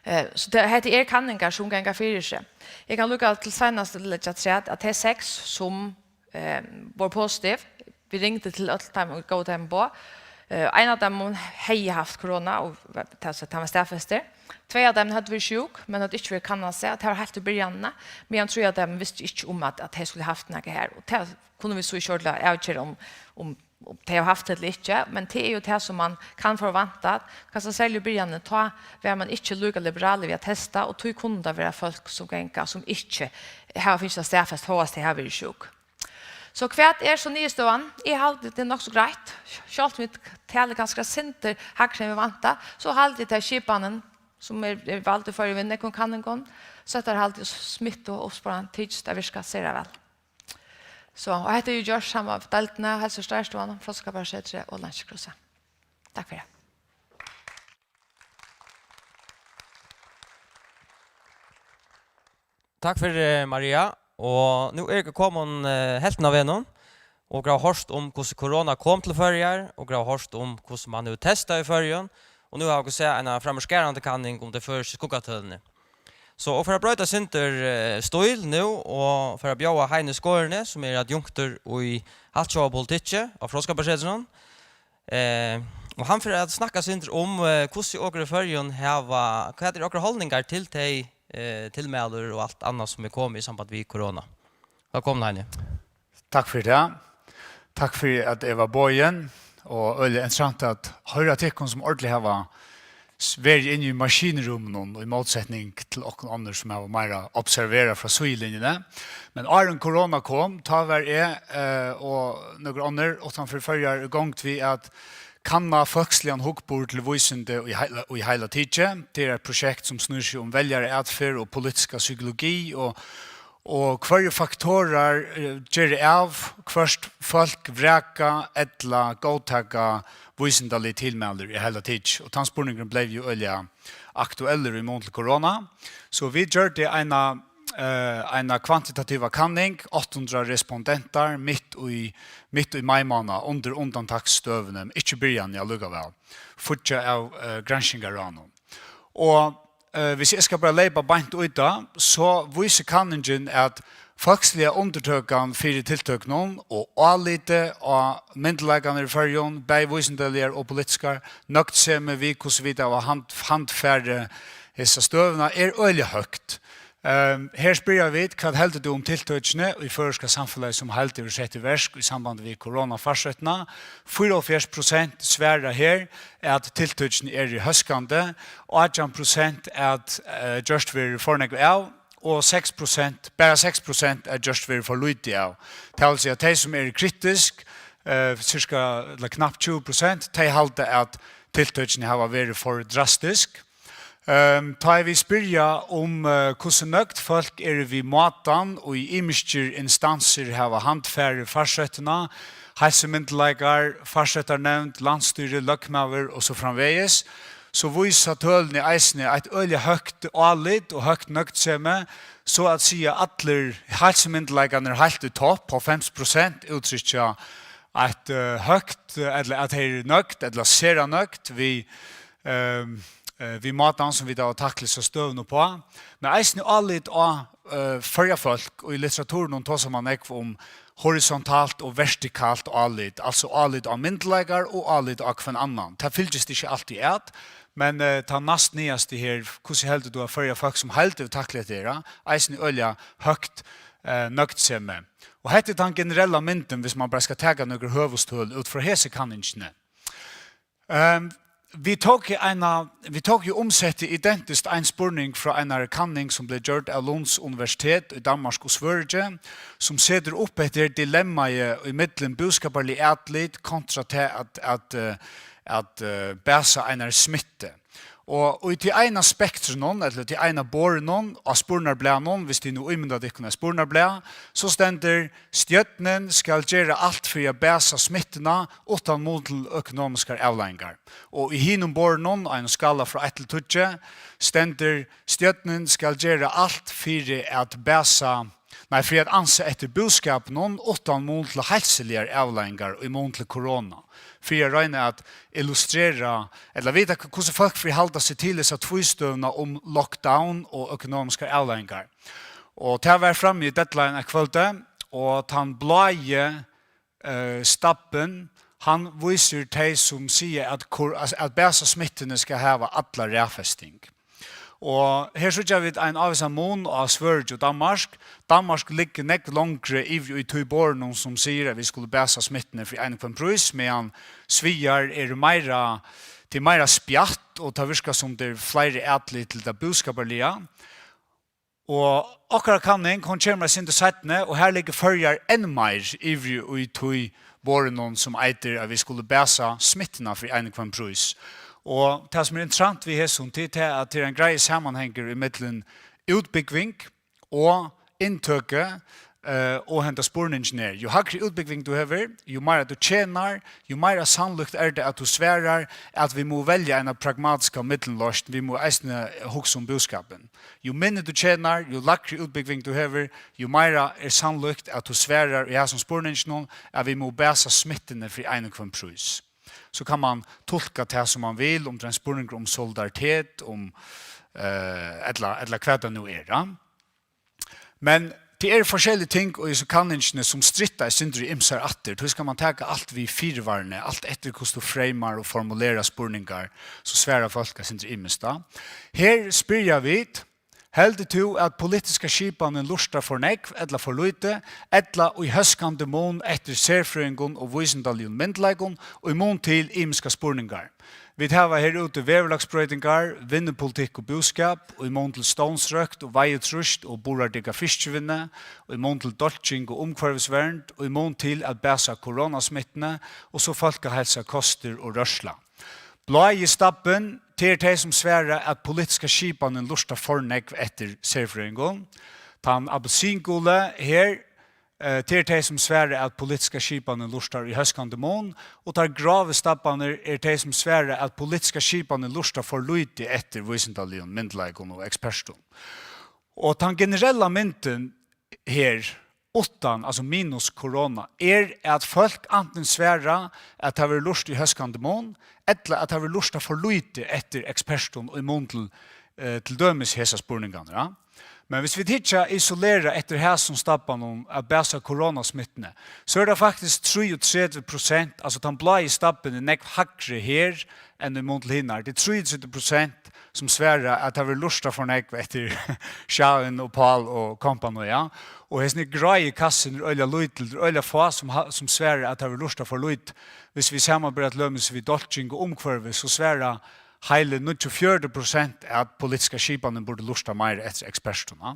Eh, so tað, hetta er kanningar, sum ganga fyri seg. Eg kann líka til seinast leggja afturat, at tey seks, sum eh, vóru positiv. Vit ringdu til øll teimum og góvu teimum boð. Eh, ein av teimum hevði havt korona, og tað, so tað var staðfestur. Tvey av teimum høvdu verið sjúk, men høvdu ikki verið kannað seg, og tað var heilt í byrjanini, meðan trý av teimum vistu ikki um, at, at tey skuldu havt nakað her. Og tað kunnu vit so ikki ordiliga avgera um, um, um tey hava havt tað ella ikki, men tað er jo tað, sum man kann forvænta. Kanska serliga í byrjanini, tá var man ikki líka liberalur við at testa, og tí kunnu tað vera fólk, sum ganga, sum ikki hava fingið tað staðfest, hóast tey hava verið sjúk. So hvat er so niðurstøðan? Eg haldi, tað er nokk so greitt. Sjálvt um vit tala kanska eitt sindur hægri enn vit vænta, so haldi eg, tað er skipanin, sum er, er vald í Føroyum við nógvum kanningum, so tað haldi eg, smittuuppsporan tykist at virka sera væl. So, og hetta er jo gjørt saman við deildini, Heilsu- og starvsstovan, Fróðskaparsetrið og Landskrúsið. Takk fyri. Takk fyri, Maria. Og nú eru okur komin, eh, helvtina av vegnum. Okur hava hoyrt um, hvussu korona kom til Føroyar, okur hava hoyrt um, hvussu man hevur testað í Føroyum, og nú hava okur sæð eina framúrskarandi kanning um tey føroysku skuggatølini. So, og fyri at broyta eitt sindur, eh, stíl nú, og fyri at bjóða Heini Skorini, sum er adjunktur í heilsutjóðapolitikki á Fróðskaparsetrinum, eh, og hann fer at snakka eitt sindur um, eh, hvussu okur í Føroyum hava, hvat eru okra holdningar til tey, eh, tilmæli og alt annað, sum er komið í samband við korona. Vælkomin, Heini. Takk fyri tað. Takk fyri, at eg var boðin, og øgiliga interessant at hoyra tykkum, sum ordiliga hava s-, verið inni í maskinrúminum, í mótsetning til okkum onnur, sum hava meira observerað frá síðulinjuni. Men áðrenn korona kom, tá var eg, eh, og nøkur onnur uttanfyri Føroyar í gongd við at kanna fólksligan hugburð til vísindi í heila, í heila tikið. Tað er eitt prosjekt, sum snýr seg um veljaraatferð og politiska psykologi og, Og hvørjir faktorar eh, gera av, hvørt fólk vraka ella góðtaka vísindalig tilmælir í heila tikið. Og tann spurningurin bleiv jo øgiliga aktuellur í mun til korona. So vit gjørdu eina, eh, eina kvantitativa kanning, átta hundrað respondentar mitt í, mitt í maimánaða undir undantaksstøðunum, ikki byrjan, ja, allíkavæl, fíggjað av eh, granskingarráðnum. Og eh, hvis eg skal bara leypa beint út á, so vísir kanningin, at fólksliga undirtøkan fyri tiltøkunum og álitið á myndugleikarnar í Føroyum, bæði vísindaligar og politiskar, nøgdsemi við, hvussu vit hava hand, handfarið hesa støðuna, er øgiliga høgt. Ehm, her spyrja vit, hvat heldur tú um tiltøkini í føroyska samfelagið sum heild hevur sett í verk í sambandi við koronafarsóttina? Fýraoghálvfjerðs prosent svara her, at tiltøkini eru hóskandi, átjan prosent at eh, gjørt verður for nógv av, og seks prosent, bara seks prosent at gjørt verður for lítið av. Tað vil siga, at tey sum eru kritisk, eh, cirka, ella knappt tjúgu prosent, tey halda, at tiltøkini hava verið for drastisk. Ehm, tá ið vit spyrja um eh, hvussu nøgd fólk eru við mátan, og ymiskir instansir hava handfarið farsóttina, heilsumyndugleikar, farsóttarnevnd, landsstýri, løgmaður og so framvegis, so vísa tølini eisini eitt øgiliga høgt álit og høgt nøgdsemi, so at siga allir heilsumyndugleikarnir heilt í topp, hálvfems prosent úttrykkja eitt eh, høgt, eh, ella at tey eru nøgd ella sera nøgd við, ehm, eh, við mátan sum vit hava taklað hesa støðuna uppá, men eisini álit á eh, Føroya fólk, og í litteraturinum tosar man nógv um horisontalt og vertikalt álit, altso álit á myndugleikar og álit á hvønn annan. Tað fylgist ikki altíð at, men eh, tann næst niðasti her, hvussu heldur tú, at Føroya fólk sum heild hevur taklað hetta her, eisini øgiliga høgt eh, nøgdsemi. Og hetta er tann generella myndin, hvis man bara skal taka nøkur høvuðstøl út frá hesi kanningini. Ehm, vit tóku eina, vit tóku jú umsetti identiskt ein spurning frá einari kanning, sum bleiv gjørd av Lunds Universitet í Danmark og Svøríki, sum setur upp hetta her dilemmaið í millum búskaparlig atlit kontra tað at, at, eh, at eh, basa einari smittu. Og í tí eina spektrinum, ella tí eina borðinum á spurnarblaðnum, hvis tit nú ímynda tykkum eitt spurnarblað, so stendur: Stjórnin skal gera alt fyri at basa smittuna uttan mun til økonomiskar avleiðingar. Og í hinum borðinum, á einum skala frá eitt til tíggju, stendur: Stjórnin skal gera alt fyri at basa, nei, fyri at ansa eftir búskapinum uttan mun til heilsuligar avleiðingar í mun til korona, fyri at royna at illustrera, ella vita, hvussu fólk fyri halda seg til hesa tvístøðuna um lockdown og økonomiskar avleiðingar. Og tað var frammi í Deadline eitt kvøldið, og tann blái eh, stabbin, hann vísir tey, sum siga, at, kor- at basa smittuni skal hava alla raðfesting. Og her síggja vit ein ávísan mun á Svøríki og Danmark. Danmark liggur nógv longri yvir í tí borðinum, sum sigur, at vit skulu basa smittuni fyri ein og hvønn prís, meðan Sviar eru meira, tað er meira spjatt, og tað virkar sum tað er fleiri atlit til tað búskaparliga. Og okkara kanning, hon kemur eitt sindur seinni, og her liggur Føroyar enn meir yvir í tí borðinum, sum eitur, at vit skulu basa smittuna fyri ein og hvønn prís. Og tað, sum er interessant við hesum, tað er tað, at tað er ein greiður samanhangur ímillum útbúgving og inntøku, eh, og henda spurningin er, jú hægri útbúgving tú hevur, jú meira tú tjenar, jú meira sannlíkt er tað, at tú svarar, at vit mugu velja eina pragmatiska millumloysn, vit mugu eisini hugsa um búskapin. Jú minni tú tjenar, jú lægri útbúgving tú hevur, jú meira er sannlíkt, at tú svarar í hasum spurninginum, at vit mugu basa smittuni fyri ein og hvønn prís. So kann man tulka tað, sum man vil, um tað er ein spurningur um solidaritet, um, eh, ella, ella hvat tað nú er, ja. Men tað eru forskellig ting í hesum kanningini, sum stritta eitt sindur í ymsar ættir. Tí skal man taka alt við fyrivarni, alt eftir hvussu tú freymar og formulerar spurningar, so svara fólk eitt sindur ymiskt, tá. Her spyrja vit: Heldur tú, at politiska skipanin lurtar for nógv ella for lítið, ella í hóskandi mun eftir serfrøðingum og vísindaligum myndugleikum, í mun til ymiskar spurningar? Vit hava her úti veðurlagsbroytingar, vinnupolitikk og búskap, í mun til stovnsrøkt og veiðitrýst og burðardygga fiskivinnu, í mun til dálking og umhvørvisvernd, í mun til at basa koronasmittuni, og so fólkaheilsa, kostur og rørsla. Blái stabbin, tað er tey, sum svara, at politiska skipanin lurtar for nógv eftir serfrøðingum. Tann appelsinguli her, eh, tað er tey, sum svara, at politiska skipanin lurtar í hóskandi mun, og teir gráu stabbarnir er tey, sum svara, at politiska skipanin lurtar for lítið eftir vísindaligum myndugleikum og ekspertum. Og tann generella myndin her, uttan, altso minus korona, er, at fólk antin svara, at tað verður lurtað í hóskandi mun, ella at tað verður lurtað for lítið eftir ekspertum í mun til, eh, til dømis hesar spurningarnar, ja. Men hvis vit hyggja isolerað eftir hasum stabbanum at basa koronasmittuni, so er tað faktiskt trýogtretivu prosent, altso tann blái stabbin er nógv hægri her enn í mun til hinar. Tað er trýogtretivu prosent, sum svara, at tað verður lurtað for nógv eftir Sjáin og Pál og kompani, ja. Og hesin grái kassin er øgiliga lítil, tað er øgiliga fá, sum ha-, sum svara, at tað verður lurtað for lítið. Hvis vit samanbera til dømis við dálking og umhvørvi, so svara heili níggjuogfjøruti prosent, at politiska skipanin burdi lurta meira eftir ekspertum, ja.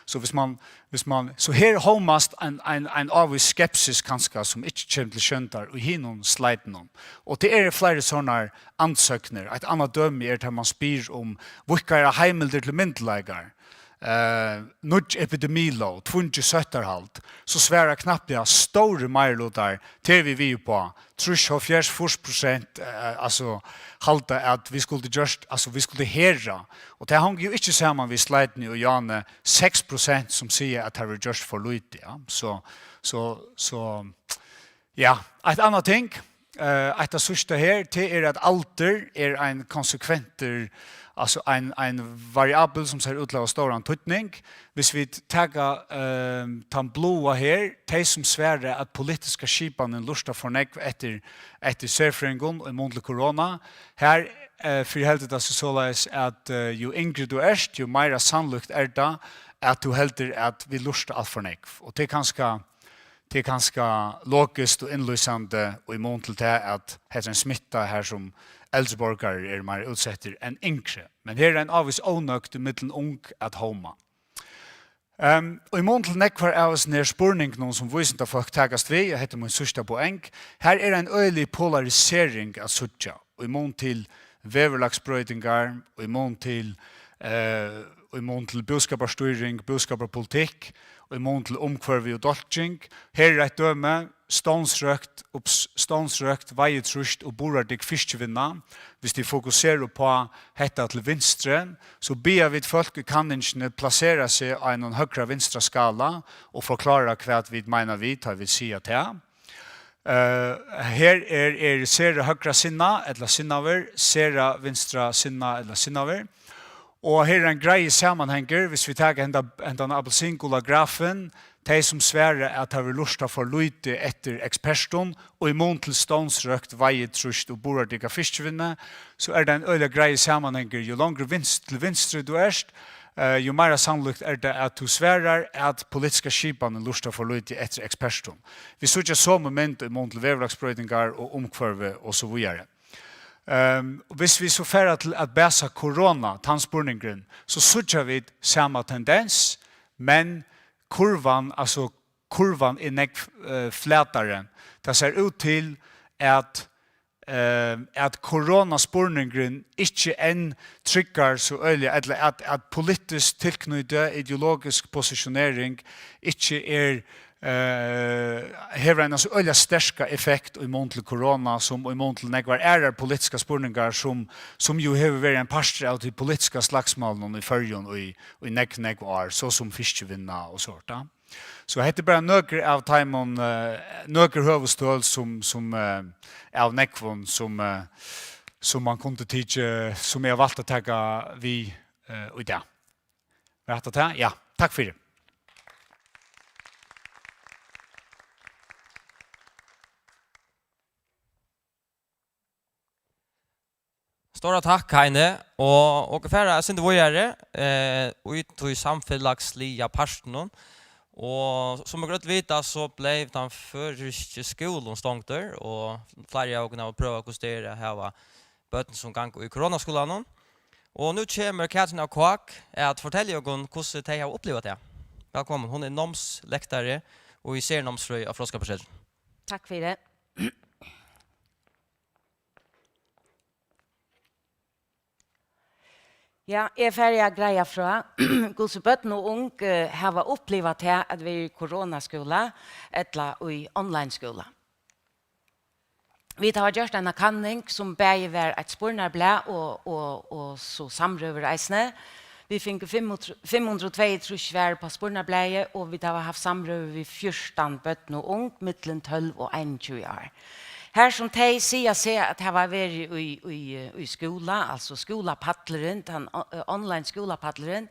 So hvis man, hvis man, so her hómast ein, ein, ein ávís skepsis kanska, sum ikki kemur til sjóndar í hinum slidunum. Og tað eru fleiri sovorðnar ansøknir. Eitt annað dømi er, tá man spyr um víðkærar heimildir til myndugleikar, eh, nýggj epidemilóg, tvungið sóttarhald, so svarar knappliga stóri meirilutar, tað eru vit við uppá, trýss, hálvfjerðs, fýrs prosent, eh, altso, halda, at vit skuldu gjørt, altso, vit skuldu herða. Og tað hongur jú ikki saman við sliduni og Jane, seks prosent, sum siga, at tað verður gjørt for lítið, ja. So, so, so, ja, eitt annað ting, eh, eitt av síðsta her, tað er, at aldur er ein konsekventur, altso ein, ein variabel, sum sær út til at hava stóran týdning. Hvis vit taka, eh, tann bláa her, tey, sum svara, at politiska skipanin lurtar for nógv eftir, eftir serfrøðingum í mun til korona, her, eh, fyriheldur tað seg soleiðis, at, eh, jú yngri tú ert, jú meira sannlíkt er tað, at tú heldur, at vit lurta alt for nógv. Og tað er kanska, tað er kanska logiskt og innlýsandi, og í mun til tað, at hetta er ein smitta her, sum eldri borgarar eru meira útsettir enn yngri. Men her er ein ávís ónøgd millum ung at hóma. Ehm, og í mun til nógvar av hesum her spurningunum, sum vísindafólk takast við, og hetta er mín síðsta poeng, her er ein øgilig polarisering at síggja, í mun til veðurlagsbroytingar, í mun til, eh, í mun til búskaparstýring, búskaparpolitikk, í mun til umhvørvi og dálking. Her er eitt dømi, stovnsrøkt, ups, stovnsrøkt, veiðitrýst og burðardygg fiskivinna. Hvis tit fokusera uppá hetta til vinstru, so biðja vit fólk í kanningini plasera seg á einum høgra-vinstra skala og forklára, hvat vit meina við, tá vit siga tað. Eh, her er, er sera høgra sinna ella sinnaður, sera vinstra sinna ella sinnaður. Og her er ein greiður samanhangur, hvis vit taka henda, hendan appelsingula grafin, tey, sum svara, at tað verður lurtað for lítið eftir ekspertum, og í mun til stovnsrøkt, veiðitrýst og burðardygga fiskivinnu, so er tað ein øgiliga greiður samanhangur. Jú longri vinst-, til vinstru tú ert, eh, jú meira sannlíkt er tað, at tú svarar, at politiska skipanin lurtar for lítið eftir ekspertum. Vit síggja somu mynd í mun til veðurlagsbroytingar og umhvørvi og so víðari. Ehm, og hvis vit so fara til at basa korona, tann spurningurin, so síggja vit sama tendens, men kurvan, altso kurvan er nógv, eh, flatari. Tað sær út til, at, eh, at koronaspurningurin ikki enn tryggar so øgiliga, ella at, at politiskt tilknýti, ideologisk positionering ikki er, eh, hevur eina so øgiliga sterka effekt í mun til korona, sum í mun til nógvar aðrar politiskar spurningar, sum, sum jú hevur verið ein partur av tí politiska slagsmálinum í Føroyum í, í nógv, nógv ár, so sum fiskivinna og sovorðið. So hetta er bara nøkur av teimum, eh, nøkur høvuðstøl sum, sum, eh, av nógvum sum, eh, sum man kundi tikið, sum eg havi valt at taka við, eh, í dag. Var hatta tað? Ja, takk fyri. Stóra takk, Heini. Og okur fara eitt sindur víðari, eh, í tí samfelagsliga partinum. Og sum okur øll vita, so bleiv tann føroyski skúlin stongdur, og fleiri av okum hava prøvað, hvussu tað er at hava børn, sum ganga í koronaskúlanum. Og nú kemur Katrin av Kák at fortelja okum, hvussu tey hava upplivað tað. Vælkomin. Hon er námslektari og í sernámsfrøði á Fróðskaparsetrinum. Takk fyri. Ja, eg fari at greiða frá, hvussu børn og ung, eh, hava upplivað tað at vera í koronaskúla ella í online-skúla. Vit hava gjørt eina kanning, sum bæði var eitt spurnarblað og, og, og so samrøður eisini. Vit fingu fimm hundrað, fimm hundrað og tveyogtrýss svar upp á spurnarblaðið, og vit hava havt samrøður við fjúrtan børn og ung millum tólv og einogtjúgu ár. Har sum tey siga seg at hava verið í, í, í skúla, altso skúlapallurin, tann o-, online skúlapallurin,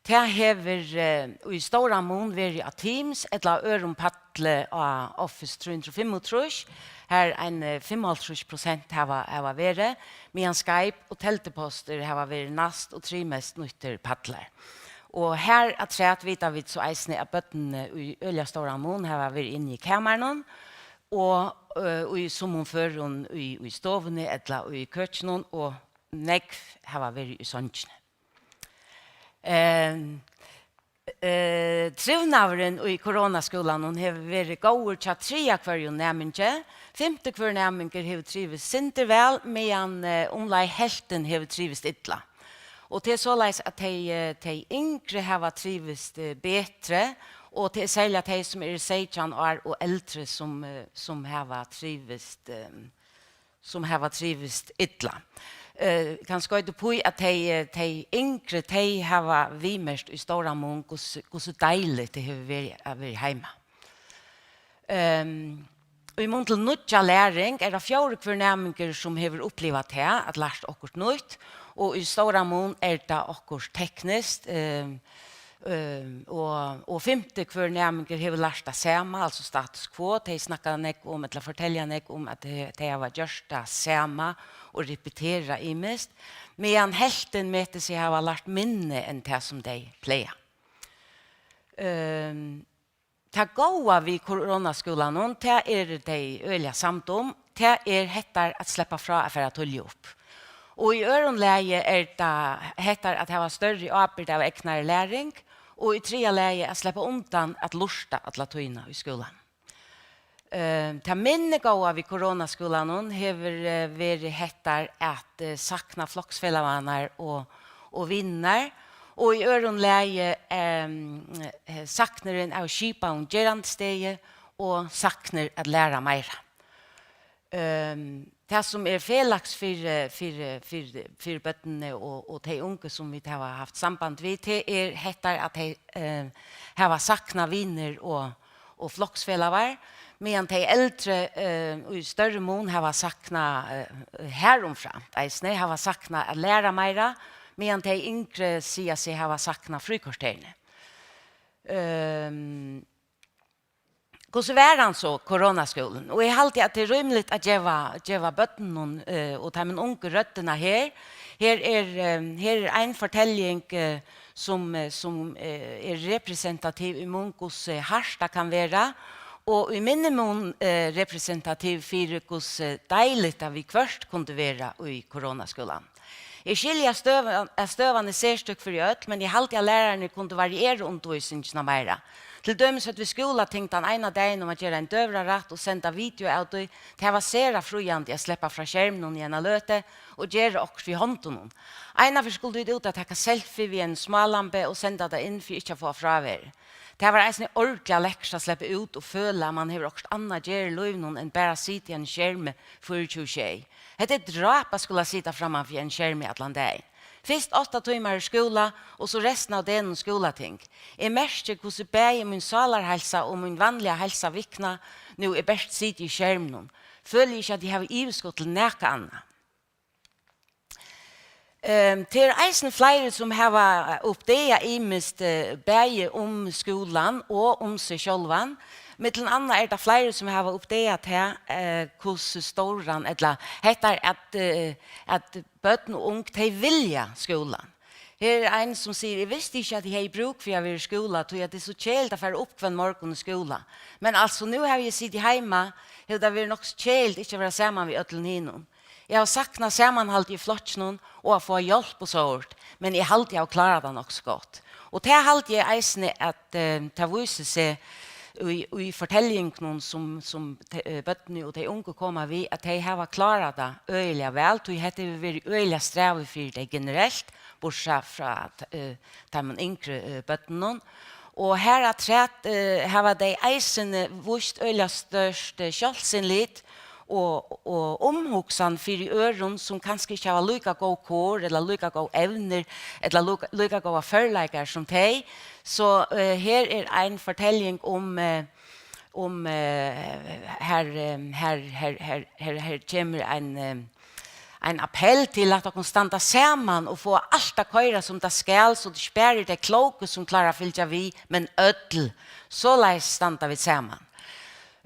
tað hevur, eh, í stóran mun verið á Teams ella á øðrum palli á Office trý hundrað og fimmogtrýss, har ein, eh, fimmoghálvtrýss prosent hava, hava verið, meðan Skype og teldupostur hava verið næst og trimest nýttir pallar. Og har afturat vita vit so eisini, at børnini í øgiliga stóran mun hava verið inni í kamarinum, og, eh, í summum førum í, í stovuni ella í køkinum, og nógv hava verið í songini. Ehm, eh, trivnaðurin í koronaskúlanum hevur verið góður hjá triðja hvørjum næmingi. Fimti hvør næmingur hevur trivist sindur væl, meðan, eh, umleið helvtin hevur trivist illa. Og tað er soleiðis, at tey, eh, tey yngru hava trivist, eh, betri, og tað er serliga tey, sum eru seytjan ár og eldri, sum, eh, sum hava trivist, eh, sum hava trivist illa. Eh, kann skoyta upp í, at tey, eh, tey yngru, tey hava viðmerkt í stóran mun, hvussu, hvussu deiligt tað hevur verið at vera heima. Ehm, í mun til nýggja læring er tað fjórði hvør næmingur, sum hevur upplivað tað, at lært okkurt nýtt, og í stóran mun er tað okkurt tekniskt, ehm, Ehm, og, og fimti hvør næmingur hevur lært tað sama, altso status quo. Tey snakka nógv um, ella fortelja nógv um, at tey, tey hava gjørt tað sama og repetera ymiskt, meðan helvtin metir seg hava lært minni enn tað, sum tey plaga. Ehm, tað góða við koronaskúlanum, tað eru tey øgiliga samd um, tað er hettar at sleppa frá at fara tíðliga upp. Og í øðrum lagi er tað hettar at hava størri ábyrgd av egnari læring, og í triðja lagi at sleppa undan at lurta alla tíðina í skúlanum. Eh, tað minni góða við koronaskúlanum hevur, eh, verið hettar at, eh, sakna floksfelagarnar og, og vinirnar, og í øðrum lagi, ehm, eh, saknurin av skipaðum gerandisdegi og saknur at læra meira. Ehm, tað, sum er felags fyri, fyri, fyri, fyri børnini og, og tey ungu, sum vit hava havt samband við, tað er hettar, at tey, eh, hava saknað vinir og, og floksfelagar, meðan tey eldru, eh, í størri mun hava saknað, eh, harumframt eisini, hava saknað at læra meira, meðan tey yngru siga seg hava saknað fríkorterini. Ehm, Hvussu var hann so, koronaskúlin? Og eg haldi, at tað er rímiligt at geva, geva børnunum, eh, og teimum ungu røddina her. Her er, eh, her er ein forteljing, eh, sum, eh, sum, eh, er representativ í mun, hvussu hart tað kann vera, og í minni mun, eh, representativ fyri, hvussu deiligt tað viðhvørt kundi vera í koronaskúlanum. Eg skilji, at støðan, at støðan er serstøk fyri øll, men eg haldi, at lærararnir kundu variera undirvísingina meira. Til dømis høvdu vit skúlating tann eina dagin um at gera ein døgurðarætt og senda video av tí. Tað var sera fríandi at sleppa frá skerminum í eina løtu og gera okkurt við hondunum. Einaferð skuldu vit út at taka selfie við einum smálambi og senda tað inn fyri ikki at fáa fráveru. Tað var eisini ordiliga lekkurt at sleppa út og føla, at mann hevur okkurt annað at gera í lívinum enn bara at sita í einum skermi fýraogtjúgu sjey. Hetta er dráp at skula sita framman fyri einum skermi allan dagin. Fyrst átta tímar í skúla og so restina av degnum skúlating. Eg merki, hvussu bæði mín sálarheilsa og mín vanliga heilsa vikna, nú eg bert siti í skerminum. Føli ikki, at eg havi yvirskot til nakað annað. Ehm, tað eru eisini fleiri, sum hava uppdagað ymiskt, eh, bæði um skúlan og um seg sjálvan. Millum annað er tað fleiri, sum hava uppdagað tað, eh, hvussu stóran, ella hetta er at, eh, at børn og ung, tey vilja skúlan. Her er ein, sum sigur: "Eg visti ikki, at eg hevði brúk fyri at vera í skúla, tí at tað er so keðiligt at fara upp hvønn morgun í skúla. Men altso, nú havi eg sitið heima, hevur tað verið nokk so keðiligt ikki at vera saman við øllum hinum. Eg havi saknað samanhaldið í flokkinum og at fáa hjálp og sovorðið, men eg haldi, eg havi klárað tað nokk so gott." Og tað haldi eg eisini, at, eh, tað vísir seg, í, í fortellingunum, sum, sum te-, eh, børnini og tey ungu koma við, at tey hava klárað tað øgiliga væl, tí hetta hevur verið øgiliga strævið fyri tey generelt, burtursæð frá, eh, teimum yngru, eh, børnunum. Og harafturat, eh, hava tey eisini víst øgiliga stórt, eh, sjálvsinlit og, og umhugsan fyri øðrum, sum kanska ikki hava líka góð kor, ella líka góð evnir, ella líka, líka góðar førleikar sum tey. So, eh, her er ein fortelling um, eh, um, eh, her, eh, her, her, her, her, her kemur ein, eh, ein appell til at okkum standa saman og fáa alt at koyra sum tað skal, so tað sparir tey klóku, sum klára at fylgja við, men øll. Soleiðis standa vit saman.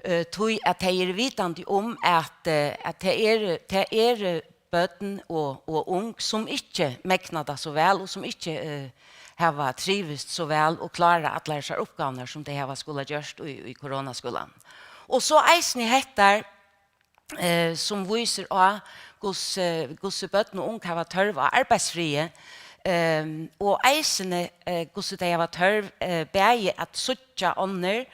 Eh, tí at tey eru vitandi um, at, eh, at tað eru, tað eru børn og, og ung, sum ikki megna tað so væl, og sum ikki, eh, hava trivist so væl og klára allar hesar uppgávurnar, sum tey hava skulað gjørt í, í koronaskúlanum. Og so eisini hetta, eh, sum vísir á, hvussu, hvussu børn og ung hava tørv á arbeiðsfriði, ehm, og eisini, eh, hvussu tey hava tørv, eh, bæði at síggja onnur,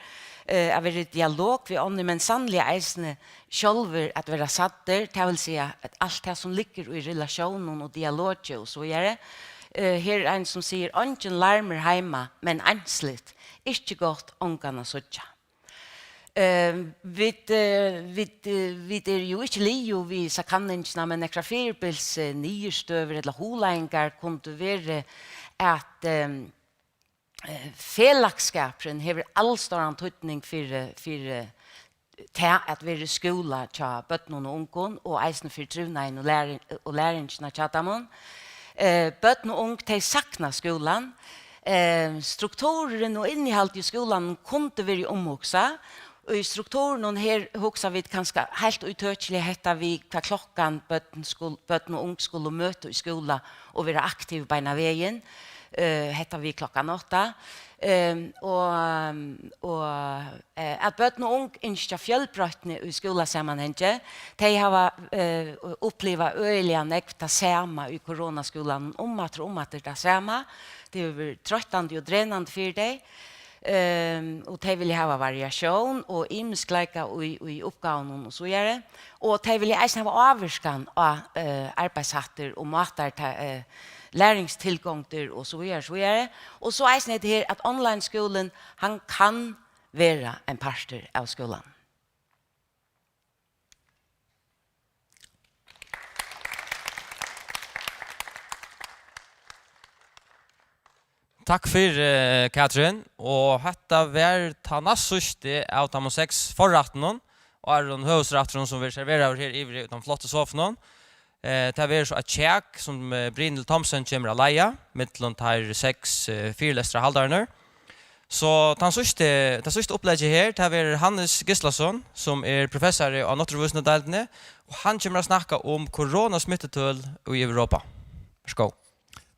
eh, at vera í dialog við onnur, men sanniliga eisini sjálvir at vera saddir, tað vil siga, at alt tað sum liggur í relatiónum og dialogi og so víðari. Eh, her er ein, sum sigur: "Eingin larmur heima, men einsligt, ikki gott ongan at síggja." Eh, vit, eh, vit, eh, vit eru jú ikki liðug við hesa kanningina, men nakrar fyribils, eh, niðurstøður ella hugleiðingar kundu verið at, eh, eh, felagsskapurin hevur alstóran týdning fyri, fyri tað at vera í skúla hjá børnum og ungum, og eisini fyri trivnaðin og læring, og læringina hjá teimum. Eh, børn og ung, tey sakna skúlan. Eh, strukturin og innihaldið í skúlanum kundi verið umhugsað. Og í strukturinum her hugsa vit kanska heilt ítøkiliga hetta við, hvat klokkan børn skul-, børn og ung skulu møta í skúla og vera aktiv beinanvegin. Eh, hetta við klokkan átta. Ehm, og, og, eh, at børn og ung ynskja fjølbroytni í skúlasamanhangi. Tey hava, eh, upplivað øgiliga nógv tað sama í koronaskúlanum, um aftur og um aftur tað sama. Tað hevur verið troyttandi og drenandi fyri tey. Ehm, og tey vilja hava variatión og ymiskleika í, í uppgávunum og so víðari. Og tey vilja eisini hava ávirkan á, eh, arbeiðshættir og mátar ta, eh, læringstilgongdir og so víðari, so víðari. Og so eisini hetta her, at online-skúlin, hann kann vera ein partur av skúlanum. Takk fyri, eh, Katrin. Og hetta var tað næstsíðsta av teimum seks forrættunum, áðrenn høvuðsrætturin, sum verður serveraður her yviri í teimum flottu sofunum. Eh, tað verður so eitt kjak, sum, eh, Brynhild Thomsen kemur at leiða, millum teir seks, eh, fyrilestrarhaldararnar. So tann síðsti, tað síðsta upplegið her, tað verður Hannes Gislason, sum er professari á náttúruvísindadeildini, og hann kemur at snakka um koronasmittutøl í Europa. Vær so góð.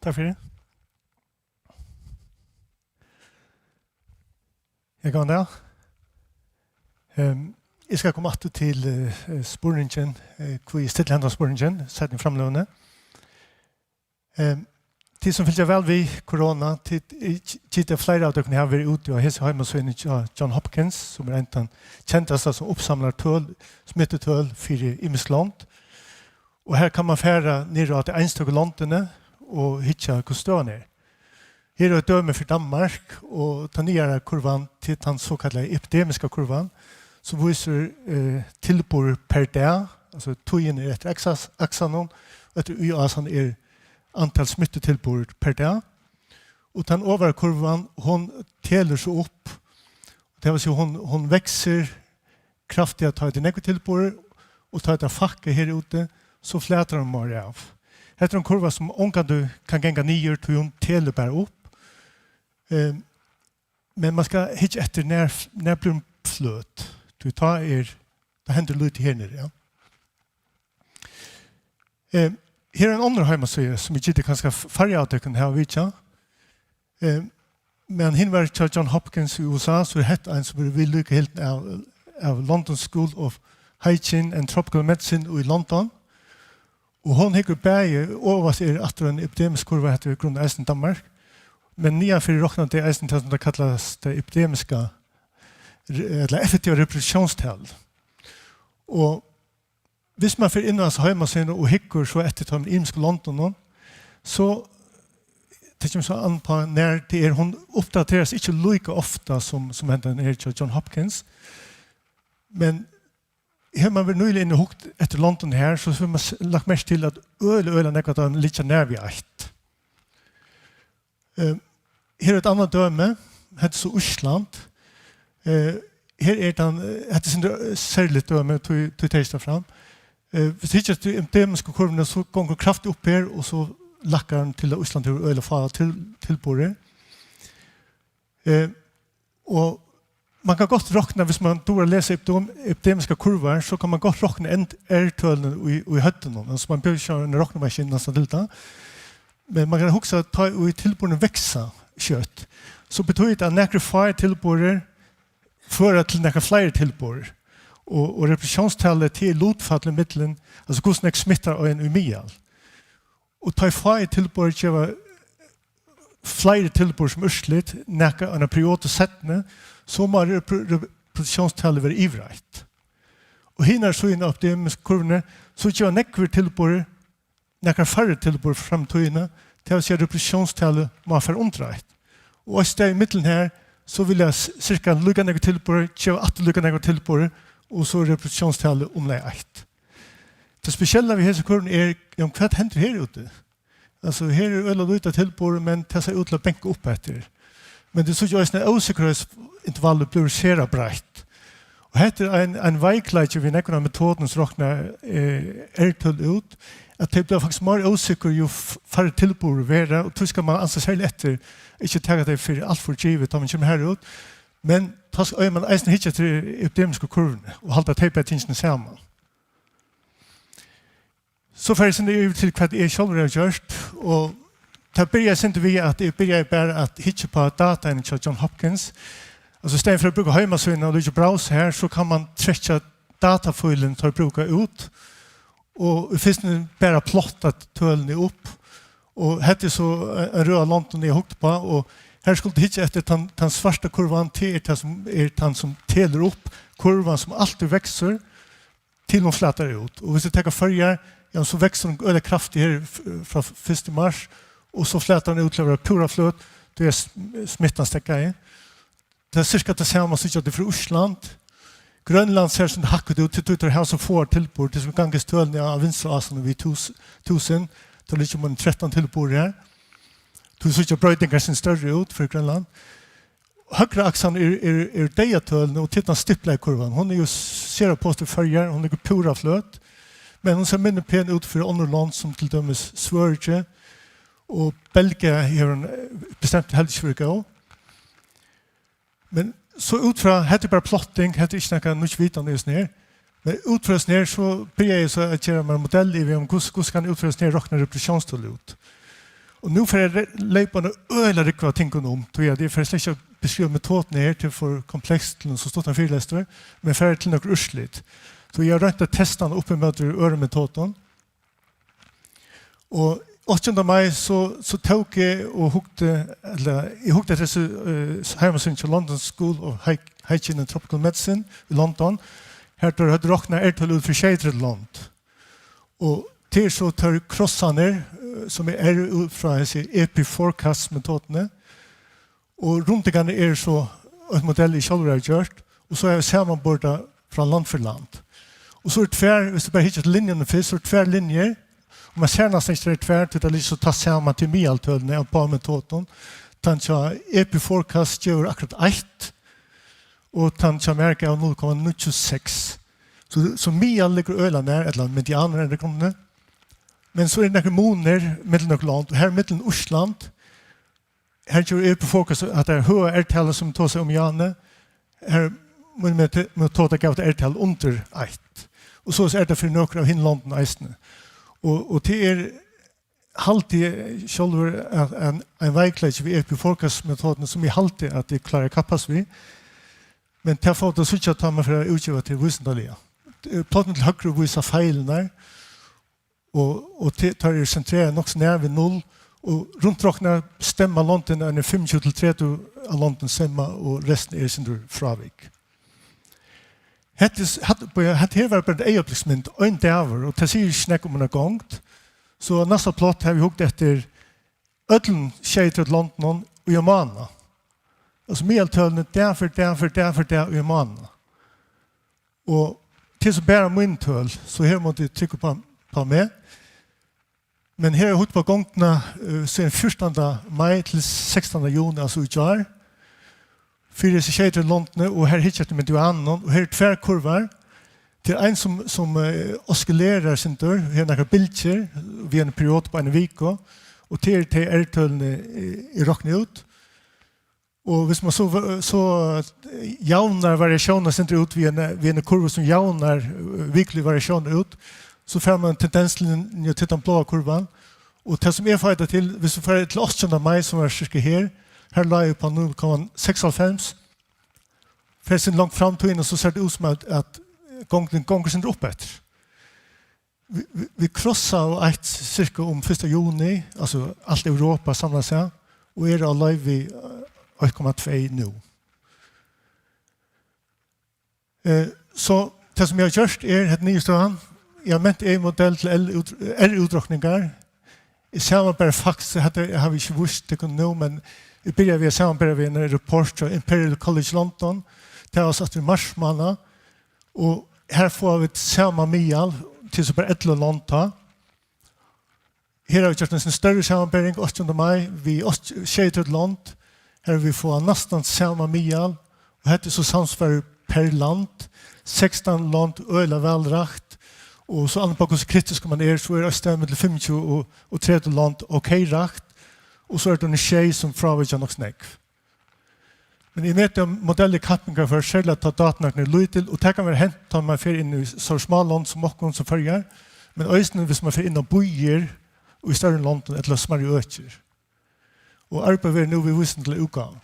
Takk fyri. Ja, góðan dag. Ehm, eg skal koma aftur til, eh, spurningin, eh, hví eg stilli hendan spurningin, seinni í framløguni. Ehm, tit sum fylgja væl við korona, tit, eh, gita, fleiri av tykkum hava verið úti á hesi heimasíðuni hjá John Hopkins, sum er ein av teimum kendasta, sum uppsamlar tøl, smittutøl fyri ymisk lond. Og her kann man fara niður á tey einstøku londini og hyggja, hvussu støðan er. Her er eitt dømi fyri Danmark, og tann niðara kurvan, tað er tann sokallaða epidemiska kurvan, sum vísir, eh, tilburð per dag, altso tíðin er eftir x-, aksanum, og eftir y-aksanum er antal smittutilburð per dag. Og tann ovara kurvan, hon telur so upp, tað vil siga, hon, hon veksur kraftiga, tá tað er nógvir tilburðir, og tá tað fækkar her úti, so flatar hon meira av. Hetta er ein kurva, sum ongantíð kann ganga niður, tí hon telur bara upp. Eh, men man skal hyggja eftir, nær, nær blívur hon fløt, tí tá er, tá hendir lítið her niðri, ja. Eh, her er ein onnur heimasíða, sum eg giti kanska f-, færri av tykkum hava vitjað. Eh, men hin var hjá John Hopkins í U S A, so er hetta ein, sum er viðlíka hildin av, av London School of Hygiene and Tropical Medicine í London. Og hon hyggur bæði, ovast er aftur ein epidemisk kurva, hetta er í grunn eisini Danmark, men niðanfyri rokna tey eisini tað, sum tað kallast tað epidemiska, re- ella effektiva reproduktiónstalu. Og hvis man fer inn á hasa heimasíðuna og hyggur so eftir teimum ymisku londunum, so tað kemur so an á, nær tað er, hon uppdaterast ikki líka ofta sum, sum hendan her hjá John Hopkins. Men her man verið nýliga inn og hugt eftir londunum her, so hevur man s- lagt merki til, at øgiliga, øgiliga nógv av teimum liggja nær við eitt. Eh, her er eitt annað dømi, hetta er so Ísland. Eh, her er tann, eh, hetta er sindur, eh, serligt dømi, tí, tí tey standa fram. Eh, hvis tú hyggur eftir endemiska kurvuni, so gongur kraftigt upp her, og so lækkar hann til, at Ísland hevur øgiliga fáar til, tilburðir. Eh, og man kann gott rokna, hvis man dugir at lesa epidem- epidemiskar kurvar, so kann man gott rokna end- R-tølini í, í høvdinum. Altso, man behøvir ikki eina roknimaskinu næstan til tað. Men man kann hugsa, at tá ið tilburðirnir vaksa skjótt, so betýðir tað, at nakrir fáir tilburðir føra til nakrar fleiri tilburðir. Og, og reproduktiónstalið, tað er lutfallið millum, altso, hvussu nógv smittar ein í miðal. Og tá ið fáir tilburðir geva fleiri tilburðir sum úrslit, nakað, eina periodu seinni, so má repro- reproduktiónstalið vera yvir eitt. Og hinar síðuna av epidemisk kurvuni, so geva nógvir tilburðir nakrar færri tilburðir fram í tíðina, tað vil siga, reproduktiónstalið má fara undir eitt. Og eitt stað í millum her, so vilja s- sirka líka nógvir tilburðir geva aftur líka nógvar tilburðir, og so er reproduktiónstalið umleið eitt. Tað spesiella við hesi kurvuni er, ja, hvat hendir her úti? Altso, her er øgiliga lítið tilburðir, men tað sær út til at banka upp eftir. Men tað síggja eisini, at ósikkerheitsintervallið blívur sera breitt. Og hetta er ein, ein veikleiki við nógvar av metodunum sum rokna, eh, R-tøl út, at tey blíva faktiskt meir ósikkur, jú f- færri tilburðir verða, og tí skal man ansa serliga eftir, ikki taka tey fyri alt for givið, tá man kemur har út. Men tá skal man eisini hyggja eftir epidemisku kurvuni og halda tey bæði tingini saman. So fari eg sindur yvir til, hvat eg sjálvur havi gjørt, og tað byrjaði sindur við, at eg byrjaði bara at hyggja upp á dataini hjá John Hopkins. Altso, í staðin fyri at brúka heimasíðuna og líka browse her, so kann man trekkja datafílin, teir brúka, út, og í fyrstuni bara plotta tølini upp. Og hetta er so ein røð av londum, eg hugdi upp á, og her skuldi hyggja eftir tann, tann svarta kurvan, tað er tað sum er tann sum telur upp, kurvan sum altíð veksur, til hon flatar út. Og hvis vit taka Føroyar, ja, so veksur hon øgiliga kraftigt her f- frá fyrsta mars, og so flatar hon út til at vera púra fløt, tí er sm- smittan steðgaði. Tað er cirka tað sama, síggja vit, fyri Ísland. Grønland sær sum hakkað út, tí teir hava so fáar tilburðir, tí sum ganga tølini á vinstru ásanum við tús- túsund, tá liggja man trettan tilburðir her. Tí síggja broytingar sum størri út fyri Grønland. Høgra aksan er, er, er deyðatølini, og tað er tann stiplaða kurvan. Hon er jú sera positiv fyri Føroyar, hon liggur púra fløt, men hon sær minni pen út fyri onnur lond, sum til dømis Svøríki, og Belgia hevur hon, eh, bestemt heldur ikki verið góð. Men so út frá, hetta er bara plotting, hetta er ikki nakað nýggj vitan í hesum her, men út frá hesum her, so byrjaði eg so at gera mær modell yvir, um, hvussu, hvussu kann eg út frá hesum her rokna reproduktiónstal út. Og nú fari eg re- leypa eina øgiliga rúgvu av tingum um, tí at eg fari slett ikki at beskriva metoduna her, tað er for komplekst til ein so stuttan fyrilestur, men fari til nøkur úrslit. So eg havi roynt at testa hana upp ímóti øðrum metodum. Og áttjúgunda mai, so, so tók eg og hugdi, ella eg hugdi eftir hesi, eh, heimasíðuni hjá London School of Hy- Hygiene and Tropical Medicine í London. Har teir høvdu roknað R-tøl út fyri sjeyogtretivu lond. Og tað er so teir krossarnir, eh, sum er R út frá hesi EpiForecast metoduni. Og rundingarnir eru so ein modell eg sjálvur havi gjørt, og so havi eg samanborið tað frá land fyri land. Og so eru tvær, viss tú bara hyggir til linjuna fyrst, so eru tvær linjur, og man sær næstan ikki, tað eru tvær, tí tað liggur so tætt saman til miðaltølini av báðum metodum. Tann hjá EpiForecast gevur akkurát eitt, og tann hjá mær gav null komma níggju seks. So, so miðal liggur øgiliga nær, ella medianur er í grundini. Men so eru nakrir munir millum nøkur lond, og har millum Ísland, her gevur EpiForecast, at tað er høga R-talið, sum tosar um, Jane, her mun metodan geva eitt R-tal undir eitt. Og soleiðis er tað fyri nøkur av hinum londunum eisini. Og, og tað er, haldi eg sjálvur, at ein, ein veikleiki við EpiForecast metoduni, sum eg haldi at eg klári at kappast við. Men tað fáa vit at síggja, tá man fer at útgeva tað vísindaliga. Pláturnar til høgru vísa feilirnar, og, og te- teir eru sentreraðir nokk so nær við null, og runt roknað stemma londini, eini fimmogtjúgu til tretivu av londunum stemma, og restin er eitt sindur frávik. Hetta, er s- hatta, bíða, hetta her var bara ein eygabliksmynd, ein dagur, og tað sigur ikki nógv um eina gongd. So næsta plátu havi eg hugt eftir øllum sjeyogtretivu londunum í ein mánað. Altso miðaltølini dag fyri dag fyri dag fyri dag í ein mánað. Og tað er so bara míni tøl, so her mátti eg trúgva upp á, upp á meg. Men her er hugt upp á gongdina, eh, síðan fjúrtanda mai til sekstanda juni, altso í gjár. Fyri hesi sjeyogtretivu londini, og her hyggja eftir medianunum, og her eru tvær kurvar. Tað er ein sum, sum, eh, oscillerar eitt sindur, hevur nakrar bylgjur, við eini periodu upp á eina viku, og tað eru tey R-tølini, eh, eg rokni út. Og hvis man so, so, eh, javnar variasjonen eitt sindur út við eini, við eini kurvu sum javnar, eh, vikuligu variasjonen út, so fær man tendenslinju til tann bláa kurvan. Og tað sum eg fái tað til, hvis tú fert til átjanda mai, sum var cirka her, her lá eg upp á null komma seksoghálvfems, fer eitt sindur langt fram í tíðina, so sær tað út sum at, at gongdin gongur eitt sindur upp eftir. Vit, vit, vit krossa eitt cirka um fyrsta juni, altso alt Europa samlar seg, og eru á leið við, eh, eitt komma tvey nú. Eh, so tað sum eg havi gjørt er, hetta er niðurstøðan, eg havi ment ein modell til L-út-, R-útrokningar. Eg samanberi faktiskt, hetta havi eg ikki víst tykkum nú, men eg byrjaði við at samanbera við ein rapport frá Imperial College London, tað var so aftur í marsmánað, og her fáa vit sama miðal til so bara ellivu lond tá. Her havi vit gjørt ein størri samanbering, átjanda mai, við átt-, sjeyogtretivu lond. Her vit fáa næstan sama miðal, og hetta er so samsvarið per land. Sekstan lond, øgiliga væl rakt, og so annað bara hvussu kritiskur man er, so er eitt stað millum fimmogtjúgu og, og tretivu lond, ok rakt, og so er tað sjey sum frávíkja nokk so nógv. Men eg meti, at modellið kappingar for, serliga tá dátarnøgdin er lítil, og tað kann vera hent, tá man fer inn í so smá lond sum okkum, sum Føroyar, men eisini, hvis man fer inn á býir í størri londum ella smærri økir. Og arbeitt verður nú við vísindaliga útgávu.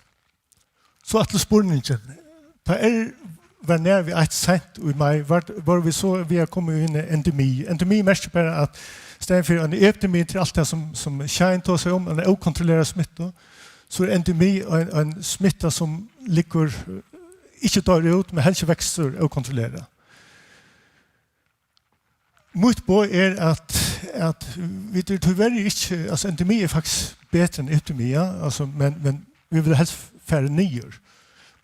So aftur spurningin. Tá R var nær við eitt seint í mai, var, vóru vit so við at koma í eina endemi. Endemi merkir bara, at staðin fyri ein epidemi til alt tað, sum, sum Shine tosar um, ein ókontrollerað smittu, so er endemi ein, ein smitta, sum liggur, eh, ikki doyr út, men helst veksur ókontrollerað. Mítt boð er, at, at vit eru tíverri ikki, altso, endemi er faktiskt betri enn epidemi, ja, altso, men, men vit vilja helst fara niður.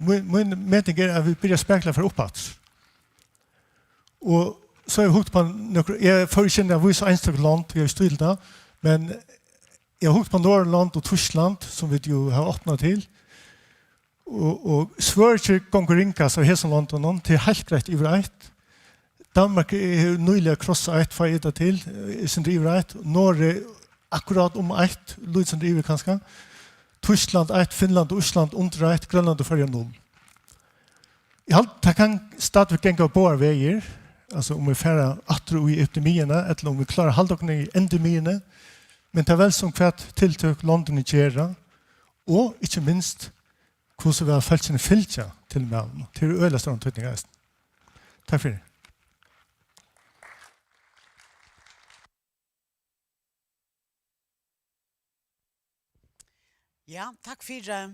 Mín, mín meting er, at vit byrja at spekla fyri uppaftur. Og so havi eg hugt upp á nøkur, eg fór ikki inn at vísa einstøk lond, eg havi ikki tíð til tað, men eg havi hugt upp á Norðurlond og Týskland, sum vit jú hava opnað til. Og, og Svøríki gongur ringast av hesum londunum, tað er heilt greitt yvir eitt. Danmark hevur nýliga krossað eitt, fái eg tað til, eh, eitt sindur yvir eitt. Noreg akkurát um eitt, lítið sindur yvir kanska. Týskland eitt, Finnland og Ísland undir eitt, Grønland og Føroyar null. Eg haldi, tað kann stadigvæk ganga báðar vegir, altso um vit fara aftur í epidemiina, ella um vit klára at halda okkum í endemiini, men tað er vel sum hvat tiltøk londini gera, og ikki minst, hvussu væl fólkini fylgja tilmælunum. Tað er øgiliga stóran týdning eisini. Takk fyri. Ja, takk fyri, eh,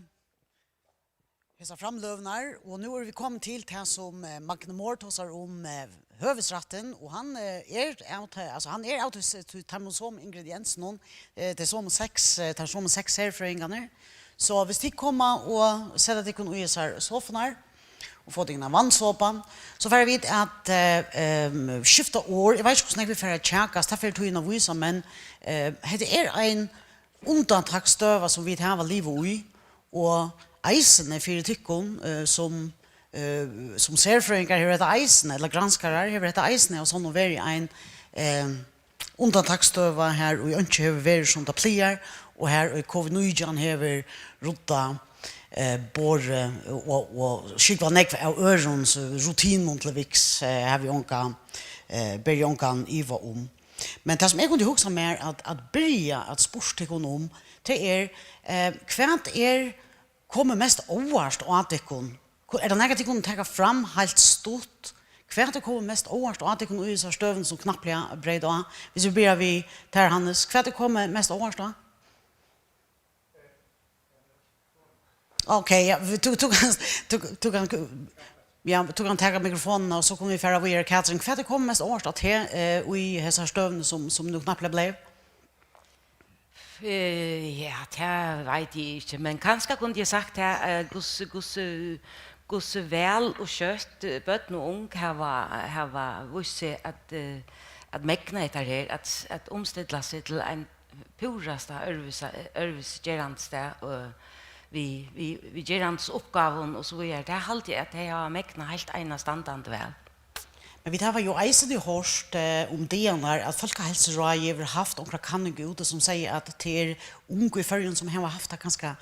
hesar framløgurnar. Og nú eru vit komin til tað, sum, eh, Magni Mohr tosar um, eh, høvuðsrættin, og hann, eh, er av te-, altso, hann er av te-, te-, teimum somu ingrediensunum, eh, tey somu seks, eh, teir somu seks serfrøðingarnir. So viss tit koma og seta tykkum í hesar sofurnar, og fáa tykkum ein vatnsopa, so fara vit at, eh, em, skifta orð. Eg veit ikki, hvussu nógv vit fara at kjakast, tað fer tíðin at vísa, men, eh, hetta er ein undantaksstøða, sum vit hava livað í, og eisini fyri tykkum, eh, sum, eh, sum serfrøðingar hevur hetta eisini, ella granskarar, hevur hetta eisini av sonnum verið ein, eh, undantaksstøða, har ið einki hevur verið, sum tað plagar, og har ið covid nítjan hevur ruddað, eh, borðið og, og skúgvað nógv av øðrum, so rutinum til viks, eh, havi eg ongan, eh, beri eg ongan iva um. Men tað, sum eg kundi hugsað mær at, at byrja at spurt tykkum um, tað er, eh, hvat er komið mest óvart á tykkum? Hva, er tað nakað, tit kunnu taka fram heilt stutt? Hvat er komið mest óvart á tykkum í hesari støðuni, sum knappliga breyt á? Viss vit byrja við tær, Hannes. Hvat er komið mest óvart á? Ok, ja, tú, tú kanst, tú, tú kanst, Ja, tú kanst taka mikrofonina, og so kunnu vit fara víðari. Katrin, hvat er komið mest á óvart á teg, eh, í hesar støðuni, sum, sum nú knappliga bleiv? Eh, ja, tað veit eg ikki, men kanska kundi eg sagt tað, eh, hvussu, hvussu, hvussu væl og skjótt, eh, børn og ung hava, hava víst seg at, eh, at megna hetta her, at, at umstilla seg til ein púrasta øðrvísi, øðrvísi gerandisdag, og við, við, við gerandisuppgávum og so víðari. Tað haldi eg at tey hava megnað heilt einastandandi væl. Men vit hava jú eisini hoyrt, eh, um dagarnar, at Fólkaheilsuráðið hevur havt onkra kanning úti, sum sigur, at tað er ung í Føroyum, sum hava havt tað kanska,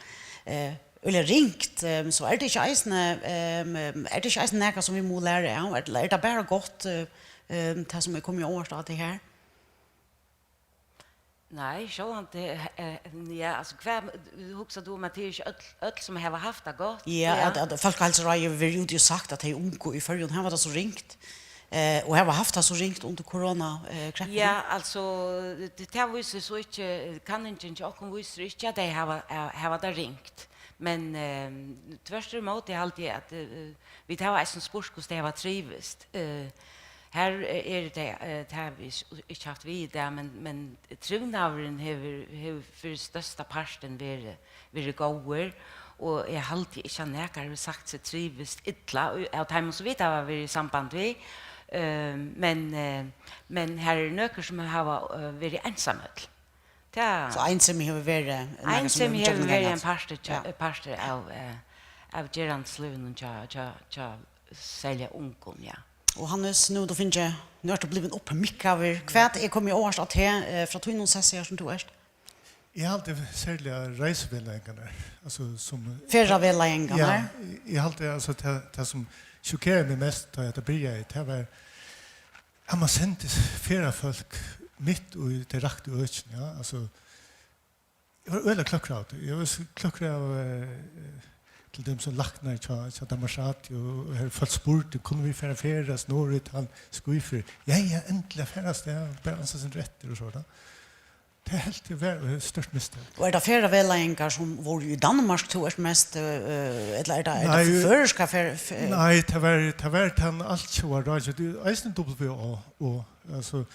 eh, øgiliga ringt. Eh, so er tað ikki eisini, eh, er tað ikki eisini nakað, sum vit mugu læra av? Ella er tað bara gott, eh, eh, tað sum er komið á óvart á tey her? Nei, sjálvandi, eh, ja, altso, hvat, hugsar tú um, at tað er ikki øll, øll, sum hava havt tað gott? Ja, ja, at, at Fólkaheilsuráðið hevur verið úti og sagt, at tey ungu í Føroyum hava tað so ringt, eh, og hava havt tað so ringt undir korona, eh, kreppuni. Ja, altso, tað, tað vísir so ikki, kanningin hjá okkum vísir ikki, at tey hava, eh, hava tað ringt. Men, eh, tvørturímóti haldi eg, at, eh, vit hava eisini spurt, hvussu tey hava trivist. Eh, Her, eh, eru tey, eh, tað hava vit ikki, ikki havt við í dag, men, men trivnaðurin hevur, hevur fyri størsta partin verið, verið góður, og eg haldi ikki, at nakar hevur sagt seg trivist illa í, av teimum, sum vit hava verið í samband við. Eh, men, eh, men her eru nøkur, sum hava, eh, verið einsamøll. Tað So einsemi hevur verið nakað, sum Einsemi hevur verið ein gjøgnumgangandi. Partur hjá, Ja. partur av, eh, av gerandislívinum hjá, hjá, hjá serliga ungum, ja. Og Hannes, nú ert tú fingið, nú ert tú blivin uppmikkaður. Hvat er komið á óvart á teg, eh, frá tínum sessi her, sum tú ert? Eg haldi serliga reisivegleiðingarnar, altso, sum Ferðavegleiðingarnar? Ja, eg, eg haldi, altso, tað, tað sum sjokkeraði meg mest, tá eg byrjaði, tað var, at man sendi ferðafólk mitt í tey raktu økini, ja, altso, eg var øgiliga kløkkur av tí. Eg var so kløkkur av, eh, til dømis sum læknar hjá, hjá Danmarks Radio, og her fólk spurdu, kunnu vit fara at ferðast norður til Skagafjarðar? Ja, ja, endiliga fara avstað, bara ansa sindur eftir og so, tá. Tað helt eg var, eh, stórt mistak. Og er tað ferðavegleiðingar, sum vóru í Danmark, tú ert mest, eh, ella er tað, er tað Nei, føroyska fer-, fer- Nei, tað var, tað var tann altjóða ráðgeving, tað er eisini W H O, og, altso,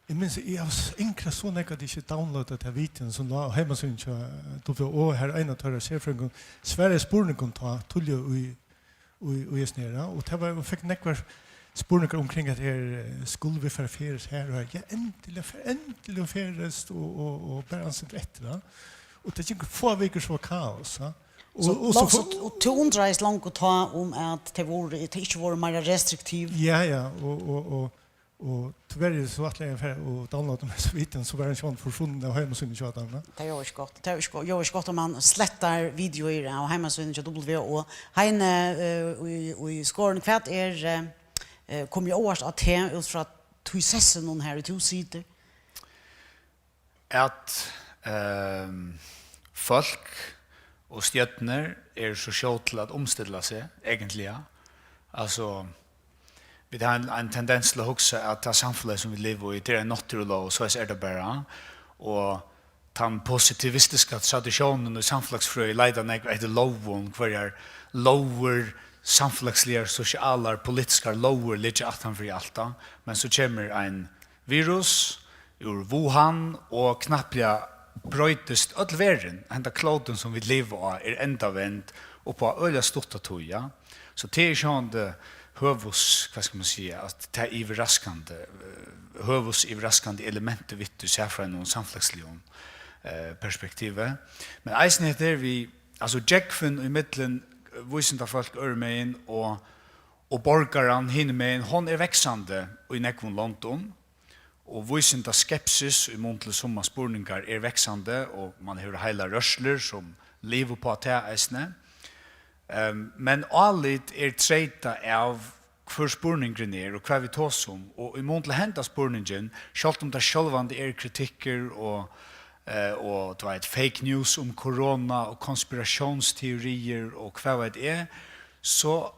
Eg minnist, eg havi s-, angrað so nógv, at eg ikki downloadaði ta videoin, sum lá á heimasíðuni hjá W H O, har ein av teirra serfrøðingum svaraði spurningum tá, tíðliga í, í, í hesum her, og tað var, hon fekk nógvar spurningar umkring at her, eh, skulu vit fara at ferðast her og her. Ja, endiliga fer-, endiliga ferðast og, og, og bara ansa eftir, ja. Og tað gingu fáar vikur, so var kaos, ja. Og, So, og so nokk so, fó- og tú undraðist longu tá um, at tey vóru, tey ikki vóru meira restriktiv. Ja, ja, og, og, og, Og tíverri so ætlaði eg at fara og downloada hesa videoina, so var hon sjálvandi forsvunnin av heimasíðuni hjá teimum, ja. Tað ljóðar ikki gott. Tað ljóðar ikki gott, ljóðar ikki gott, um man slettar videoir av heimasíðuni hjá W H O. Heini, eh, í, í Skorin, hvat er, eh, eh, komið á óvart á teg út frá tí sessinum her, tú situr? At, ehm, fólk og stjørnur eru so skjót til at umstilla seg, eigentliga. Altso, vit hava ein, ein tendens til at hugsa, at tað samfelag, sum vit liva í, tað er ein náttúrulóg, og soleiðis er tað bara. Og tann positivistiska tradisjónin í samfelagsfrøði leitar nógv eftir lógum, hvørjar lógir, samfelagsligar, sosialar, politiskar lógir liggja aftan fyri alt tað. Men so kemur ein virus úr Wuhan, og knappliga broytist øll verðin. Henda klótin, sum vit liva á, er endavend upp á øgiliga stutta tíð, ja. So tað er sjálvandi høvus-, hvat skal man siga, at tað yvirraskandi, eh, høvuðsyvirraskandi elementið við tí serfrøðiligum samfelagsligum, eh, perspektivi. Men eisini hetta her við, altso, gjógvin ímillum vísindafólk øðrumegin og, og borgaran hinumegin, hon er vaksandi í nógvum londum. Og vísindaskepsis í mun til summar spurningar er vaksandi, og man hevur heilar rørslur, sum liva upp á tað eisini. Ehm, men álit er treytað av, hvør spurningurin er, og hvat vit tosa um. Og í mun til henda spurningin, sjálvt um tað sjálvandi er kritikkur og, eh, og, tú veit, fake news um korona og konspiratiónsteoriir og hvat veit eg, so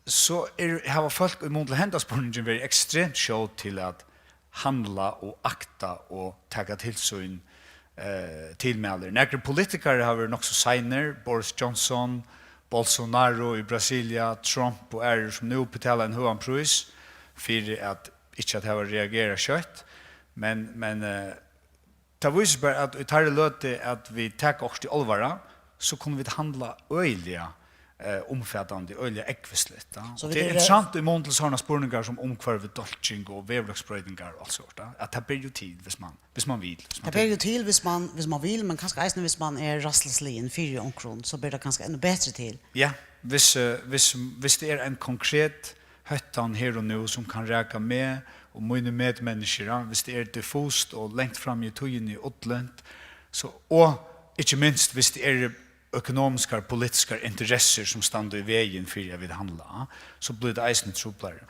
so er, hava fólk í mun til henda spurningin verið ekstremt skjót til at handla og akta og taka til sín, eh, tilmælir. Nakrir politikarar hava verið nokk so seinir, Boris Johnson, Bolsonaro í Brasilia, Trump og aðrir, sum nú betala ein høgan prís fyri at ikki at hava reagerað skjótt. Men, men, eh, tað vísir bara, at í teirri løtu, at vit taka okkurt í álvara, so kunnu vit handla øgiliga, eh, umfatandi, øgiliga ógvusligt, ja. So vit Tað er eru interessant í mun til sovorðnar spurningar sum umhvørvidálking og veðurlagsbroytingar og alt sovorðið, ja. At tað ber jú til, hvis man, hvis man vil, hvis man Tað ber jú til, hvis man, hvis man vil, men kanska eisini, hvis man er ræðslusligin fyri onkrum, so ber tað kanska enn betri til. Ja, hvis, eh, hvis, hvis tað er ein konkret hóttan her og nú, sum kann raka meg og míni medmenniskjur, ja, hvis tað er diffust og langt fram í tíðini og ullant, so, og ikki minst, hvis tað er økonomiskar, politiskar interessir, sum standa í vegin fyri at vit handla, ja, so blívur tað eisini truplari.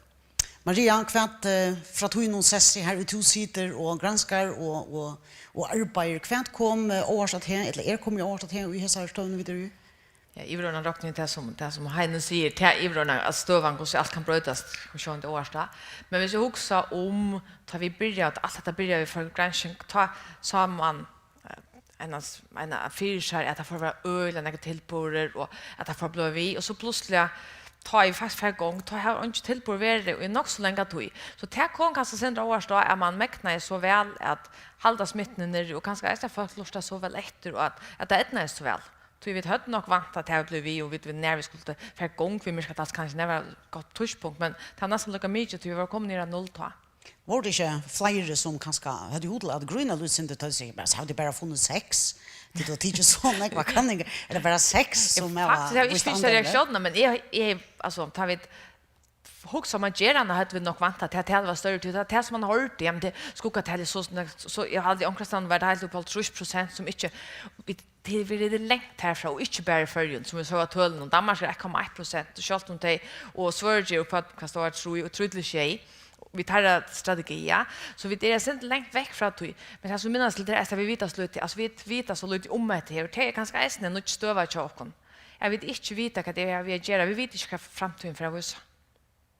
Maria, hvat, eh, frá tínum sessi her, tú situr og granskar og, og, og arbeiðir, hvat kom, eh, óvart at her, ella er komið óvart at her í hesari støðuni, vit eru í? Ja, yvirordnað rokni tað sum, tað sum Heini sigur, tað yvirordnað, at støðan, hvussu alt kann broytast, kom sjálvandi óvart á. Men hvis eg hugsa um, tá vit byrjaðu, at alt hetta byrjaði við forgransking, tá sá man, eh, eina, eina fyri sær, at tað fór at vera øgiliga nógvir tilburðir, og at tað fór at blíva við, og so plutsliga, tá eg faktiskt fór í gongd, tá hava eingin tilburð verið í nokk so langa tíð. So tað kom kanska sindri óvart á, at man megnaði so væl at halda smittuni niðri, og kanska eisini at fólk lurtaðu so væl eftir, og at, at tað eydnaðist so væl. Tí vit høvdu nokk væntað, at tað hevði blivið við, og vit, vit, nær vit skuldu fara í gongd, vit merktu, at tað kanska nær var eitt gott tíðspunkt, men tað var næstan líka mikið, tí vit vóru komin niður á null tá. Vóru tað ikki fleiri, sum kanska høvdu hug til at grína lítið sindur, tá ið siga, bara, "So hava tit bara funnið seks? Tit hava tikið so nógvar kanningar, er tað bara seks, sum hava Faktiskt, eg havi ikki víst fingið andøvli?" Reaktiónina, men eg, eg, altso, tá vit hugsa um at gera hana, høvdu vit nokk væntað, at talið var størri, tí tað, tað sum man hoyrdi, ja, men tað, skuggatalið, so, so, so, eg haldi, onkrastaðni var tað heilt upp á hálvtrýss prosent, sum ikki, vit, tað er verið langt herfrá, og ikki bara í Føroyum, sum vit sóu av tølunum. Danmark er eitt komma eitt prosent, sjálvt um tey, og Svøríki er upp á, hvat tað var, trý, og trý til sjey, við teirra strategi, ja. So vit eru eitt sindur langt vekk frá tí. Men tað sum minnast til, tað er, at vit vita so lítið, altso, vit vita so lítið um hetta her, og tað er kanska eisini ein nýggj støða hjá okkum, at vit ikki vita, hvat tað er, vit gera, vit vita ikki, hvat framtíðin fer at vísa.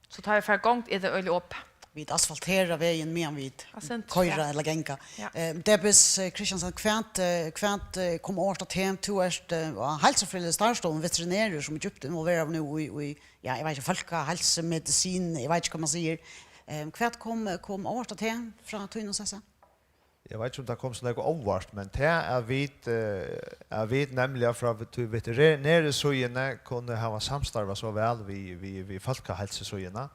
So tá vit fara í gongd, er tað øgiliga opið. Vit asfaltera vegin, meðan vit Eitt sindur, koyra ja. Ella ganga. Ja. Eh, Debes, eh, Christiansen, hvat, eh, hvat, eh, kom óvart á teg? Tú ert, eh, á heilsufrøðiligu starvsstovu, veterinerur, sum er djúpt involveraður nú í, í, ja, eg veit ikki, fólkaheilsu, medisin, eg veit ikki, hvat man sigur. Eh, hvat kom, kom óvart á teg frá tínum sessi? Eg veit ikki, um tað kom so nógv óvart, men tað, at vit, eh, at vit nemliga frá vet-, tí veterineru síðuni kunnu hava samstarvað so væl við, við, við fólkaheilsusíðuna,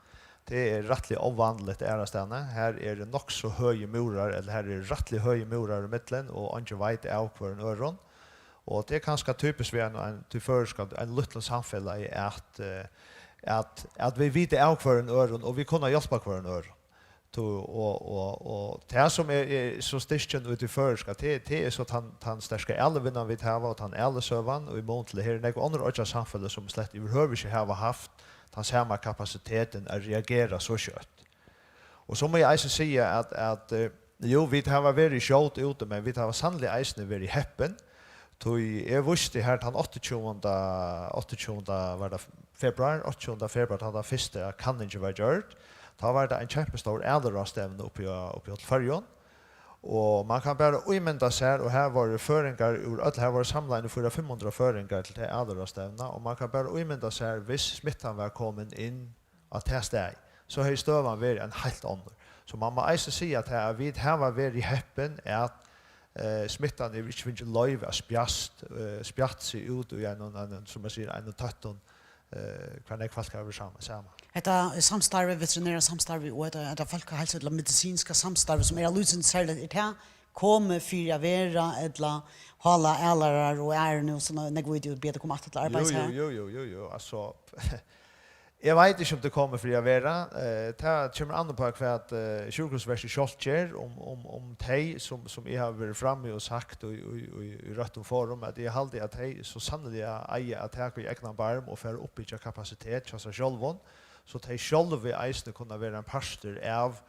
tað er rættiliga óvanligt aðrastaðni. Har eru nokk so høgir múrar, ella har eru rættiliga høgir múrar ímillum, og eingin veit av hvørjum øðrum. Og tað er kanska typiskt við ein, ein, tí føroyska, ein lítlum samfelagi, at, eh, at, at vit vita av hvørjum øðrum, og vit kunnu hjálpa hvørjum øðrum. Tú, og, og, og tað, sum er, er so styrkin í tí føroyska, tað, tað er so tann, tann sterka alivinnan, vit hava, og tann alisøgan, og í mun til, her eru nógv onnur oyggjasamfeløg, sum slett yvirhøvur ikki hava havt tann sama kapasitetin at reagera so skjótt. Og so má eg eisini siga, at, at, eh, jú, vit hava verið skjót úti, men vit hava sanniliga eisini verið heppin, tí eg vísti har tann áttaogtjúgunda, áttaogtjúgunda var tað februar, áttaogtjúgunda februar, tá tann fyrsta kanningin var gjørd. Tá var tað ein kjempestór aliráðstevna uppi á, uppi á Føroyum. Og man kann bara ímynda sær, og har vóru føroyingar úr øll, har vóru samlaðir fýra, fimm hundrað føroyingar til ta aliráðstevna, og man kann bara ímynda sær, hvis smittan var komin inn á tað staðið, so hevði støðan verið ein heilt onnur. So man má eisini siga tað, at vit hava verið heppin, at, eh, smittan hevur ikki fingið loyvi at spjast, eh, spjatt seg út í einum, einum, sum man sigur, einum tøttum, eh, hvar nógv fólk hava verið saman, saman. Hetta samstarvið, veterinera samstarvið og hetta, hetta fólkaheilsu ella medisinska samstarvið, sum er av lýsandi serligt, er tað komið fyri at vera, ella hála alarar og er nú, so nógv vit jú bíða koma aftur til arbeiðis her? Jú, jú, jú, jú, jú, jú, altso, eg veit ikki, um tað er komið fyri at vera. Eh, tað kemur an upp á, hvat, eh, sjúkrahúsverkið sjálvt ger, um, um, um tey, sum, sum eg havi verið frammi og sagt í, í, í, í røttum forum, at eg haldi, at tey so sanniliga eiga at taka í egnan barm og fara at uppbyggja kapasitet hjá sær sjálvum, so tey sjálvi eisini kunna vera ein partur av,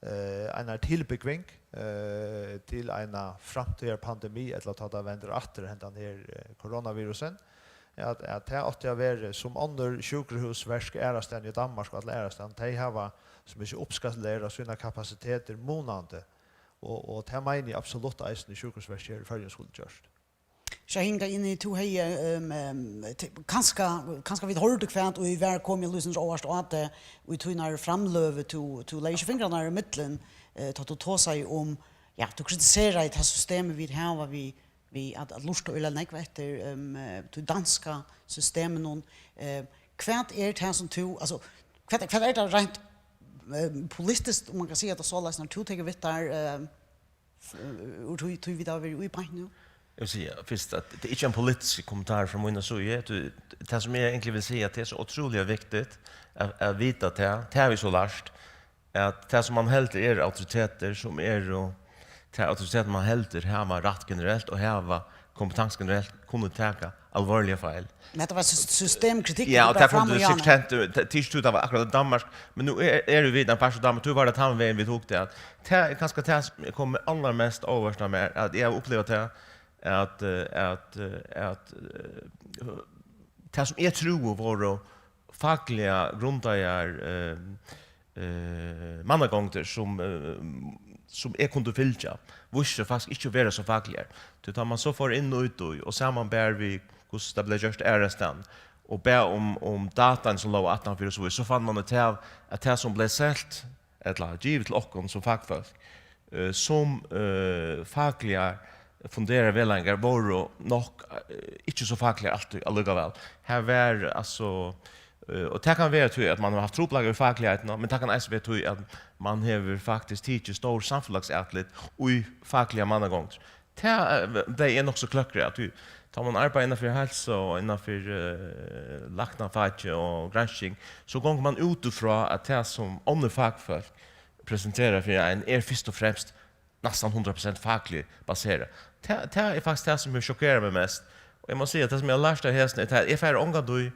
eh, einari tilbúgving, eh, til eina framtíðarpandemi, ella tá tað vendir aftur, hendan her, eh, koronavirusin, at, at tað átti at vera sum onnur sjúkrahúsverk aðrastaðni í Danmark og alla aðrastaðni. Tey hava, sum eg sigi, uppskalerað sínar kapasitetir munandi, og, og tað meini eg absolutt eisini sjúkrahúsverkið her í Føroyum skuldi gjørt. Shahin Gaini, tú hevði, ehm, ehm, t-, kanska, kanska vit hoyrdu hvat, og eg var komið lýsins óvart á tað, og í tínar framløgu, tú, tú legði ikki fingrarnar í millum, eh, tá tú tosaði um, ja, tú kritiseraði tað systemið vit hava við, við at, at lurta øgiliga nógv eftir, ehm, eh, tí danska systeminum. Eh, hvat er tað sum tú, altso, hvat, hvat er tað reint, eh, politiskt, um man kann siga tað soleiðis, nær tú tekur við tær, eh, f-, úr tí, tí vit hava verið í beint nú? Eg vil siga fyrst, at tað er ikki ein politisk kommentar frá mína síðu. Tað, tað sum eg eigentliga vil siga, at tað er so ótrúliga viktigt at, at vita tað, tað havi eg so lært, at tað sum man heldur er autoritetir, sum eru tað autoritetir man heldur hava rætt generelt og hava kompetansu generelt, kunnu taka alvorliga feil. Men hetta var sys-, systemkritikk, ja, og tað kom til sikkurt sent, tað, tað er ikki tí, tað var akkurát Danmark, men nú er, eru vit ein partur av Danmark, tí var tað tann vegin, vit hugdu at. Tað er kanska tað, sum er komið allarmest óvart á mær, at eg havi upplivað tað, at, eh, at, eh, at, eh, tað, sum eg trúði vóru fakliga grundaðar, eh, eh, mannagongdir, sum, eh, sum eg kundi fylgja, vísti seg faktiskt ikki at vera so fakligar. Tí tá man so fór inn í tí, og samanbar við, hvussu tað bleiv gjørt aðrastaðni, og bað um, um dataini, sum lógu aftanfyri og so víðari, so fann man út av, at tað, sum bleiv selt, ella givið til okkum sum fakfólk, eh, sum, eh, fakligar funderaðar vegleiðingar, vóru nokk, eh, ikki so fakligar altíð allíkavæl. Har var, altso, eh, og tað kann vera tí, at man hevur havt trupulleikar við fakligheitini, men tað kann eisini vera tí, at man hevur faktiskt tikið stór samfelagsatlit í fakligar mannagongdir. Tað, eh, bleiv eg nokk so kløkkur av, tí tá man arbeiðir innanfyri heilsu og innanfyri, eh, læknafaki og gransking, so gongur man út frá, at tað, sum onnur fakfólk presentera fyri ein, er fyrst og fremst næstan hundrað prosent fakligt baserað. Tað, tað er faktiskt tað, sum hevur sjokkerað meg mest. Og eg má siga, at tað, sum eg havi lært av hesum, er tað, at eg fari ongantíð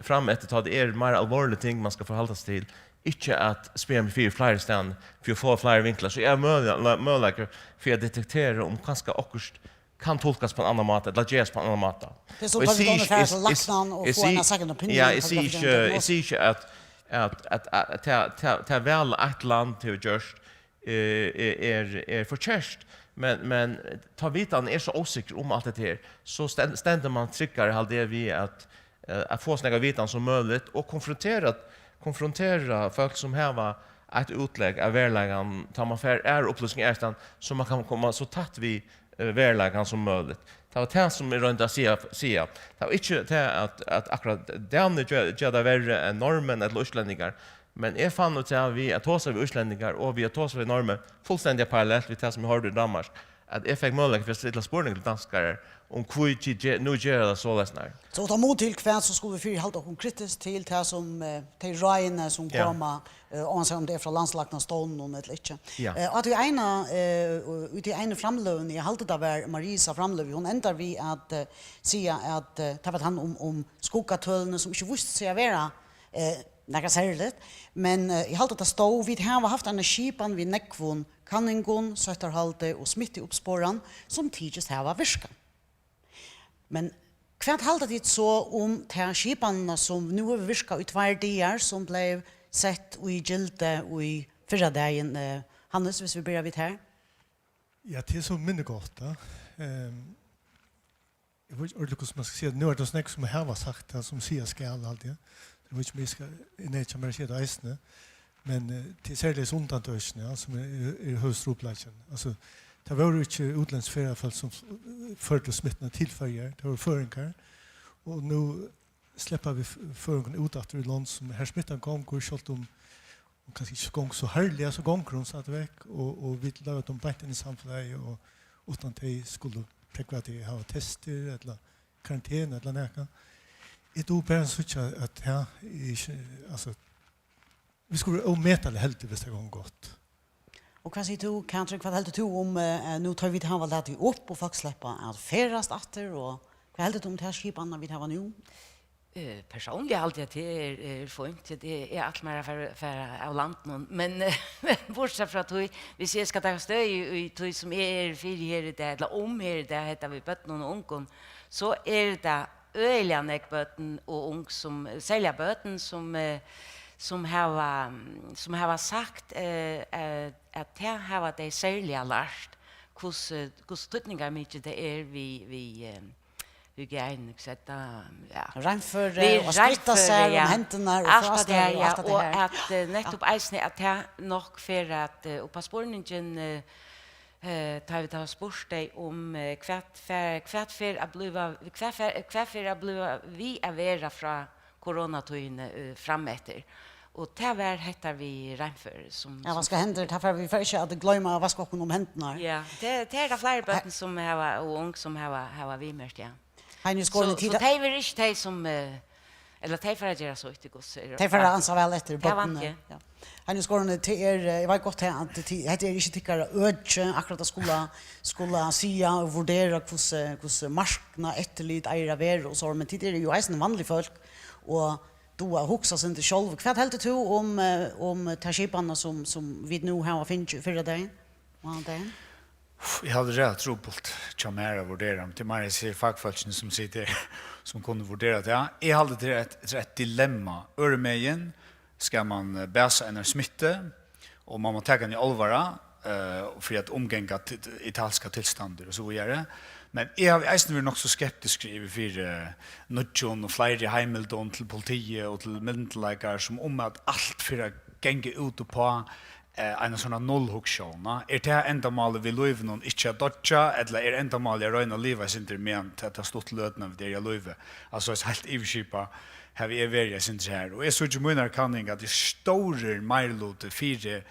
fram eftir, tá tað er meira alvorlig ting, man skal forhalda seg til. Ikki at spyrja meg fyri fleiri staðni, fyri at fáa fleiri vinklar. So eg havi møguleika, møguleika fyri at detektera, um kanska okkurt kann tulkast á ein annan máta, ella gerast á ein annan máta. Tað er sum, og eg tá vit sigi ikki, fara eg, til eg, læknan og eg fáa eina sigi, second opinion, ja, eg sigi ikki, eg sigi ikki at, at, at, at tað, tað, tað val, eitt land hevur gjørt, eh, er, er, er forkert. Men, men tá vitan er so ósikker um alt hetta her, so sten-, stendur man tryggari, haldi eg, við at, eh, at fáa so nógva vitan sum møguligt og konfrontera, konfrontera fólk sum hava eitt útlegg av veruleikanum, tá man fær aðrar upplýsingar aðrastaðni, so man kann koma so tætt við, eh, veruleikan sum møguligt. Tað var tað, sum eg royndi at siga, siga. Tað var ikki tað, at, at akkurát Danir ger, ger tað verri enn norðmenn ella íslendingar, men eg fann út av, við at tosa við íslendingar og við at tosa við norðmenn, fullstendiga parallelt við tað, sum eg hoyrdi í Danmark, at eg fekk møguleika fyri at stilla spurning til danskarar um, hví tit ge-, nú gera tað soleiðis nær. So uttan mun til hvat, so skulu vit fyri halda okkum kritiskt til tað, sum, eh, tey ráðini, sum, ja, koma, eh, áansett um tað er frá landslæknastovnunum ella ikki. Ja. Eh, og at í eina, eh, og í tí einu framløguni, eg haldi, tað var Mariusa framløga, hon endar við at, eh, siga at, eh, tað var hann um, um skuggatølini, sum ikki vísti seg at vera, eh, nakað serligt, men, eh, eg haldi, at tað stóð: "Vit hava havt eina skipan við nógvum kanningum, sóttarhaldi og smittuuppsporan, sum tykist hava virkað." Men hvat halda tit so um ta skipanina, sum nú hevur virkað í tveir dagar, sum bleiv sett í gildi í fyrradagin, eh, Hannes, viss vit byrja við tær? Ja, tað er so minni gott, ja. Ehm, eg veit ikki ordiliga, hvussu man skal siga. Nú er tað so nógv, sum hava sagt tað, sum siga skal, haldi eg. Eg veit ikki, um eg skal, eg neyðist mær at siga tað eisini. Men, eh, tað er serliga hesi undantøkini, ja, sum er, er, er høvuðstrupulleikin. Altso, tað vóru ikki útlendsk ferðafólk, sum f-, førdu smittuna til Føroyar. Tað vóru føroyingar. Og nú sleppa vit f-, føroyingarnar út aftur í lond, sum har smittan gongur, sjálvt um hon kanska ikki gongur so harðliga, so gongur hon stadigvæk, og, og vit lata teimum beint inn í samfelagið, og uttan tey skulu, prógva, at tey hava testir, ella karantenu, ella nakað. Eg dugi bara at síggja, at, ja, eg ikki, altso, vit skulu vera ómetaliga heldig, viss tað gongur gott. Og hvat sigur tú, Katrin? Hvat heldur tú um, eh, nú tá vit hava latið upp, og fólk sleppa at ferðast aftur, og hvat heldur tú um ta skipanina, vit hava nú? Eh, persónliga haldi eg, at tað er, er fínt. Tað er alt meira at fara, fara av landinum. Men, eh, men bortsett frá tí, viss eg skal taka støði í, í tí, sum eg eri fyri her í dag, ella um her í dag, hetta við børnum og ungum, so er tað øgiliga nógv børn og ung, sum, serliga børn, sum, eh, sum hava, sum hava sagt, eh, eh, at tað hava tey serliga lært, hvussu, hvussu týdningarmikið tað er við, við, eh, hygienisk, ella, ja. Reinføri og spritta sær um hendurnar og frástøðu og alt det her. Og at, eh, nettopp eisini at tað nokk fer at, eh, upp á spurningin, eh, eh, tá vit hava spurt tey um, eh, hvat fer, hvat fer at blíva, hvat fer, hvat fer at blíva við at vera frá koronatíðini, eh, frameftir. Og tað var hetta við reinføri, sum, ja, sum vaska hendur, tað fer, vit fara ikki at gloyma at vaska okkum um hendurnar. Ja, tað, tað er tað fleiri børn sum hava, og ung sum hava, hava viðmerkt, ja. Heini Skorin, so, so tey verða ikki tey sum, eh, ella tey fara at gera so, ikki hvussu er. Tey fara at ansa væl eftir børnini. Ja. Heini Skorin, tað er, eh, eg veit gott her, at tað, hetta er ikki tykkara øki, akkurát at skula, skula siga og vurdera hvussu, hvussu marknað eftirlit eigur at vera og so, men tit eru jú eisini vanlig fólk, og duga at hugsa seg til sjálv. Hvat heldur tú um, eh, um ta skipanina sum, sum vit nú hava fingið fyrradagin, mánadagin? Eg havi rætt trupult hjá mær at vurdera, men tað er meira, eg sigi, fagfólkini sum sita her, sum kunnu vurdera tað. Eg haldi, tað er eitt, tað er eitt dilemma. Øðrumegin skal man, eh, basa eina smittu, og man má taka hana í álvara, eh, fyri at umganga t-, t-, italska tilstandir og so víðari. Men eg havi eisini verið nokk so skeptiskur yvir fyri, eh, nýggjum og fleiri heimildum til politiið og til myndugleikar, sum um at alt fer at ganga út uppá, eh, eina sovorðna nullhugsjón, a? Er tað endamálið við lívinum, ikki at doyggja, ella er endamálið at royna at liva eitt sindur meðan tað, tað stuttu løtuna vit eru á lívi? Altso, heilt yvirskipað havi eg verið eitt sindur her. Og eg síggi í mínari kanning, at tað er stórur meiriluti fyri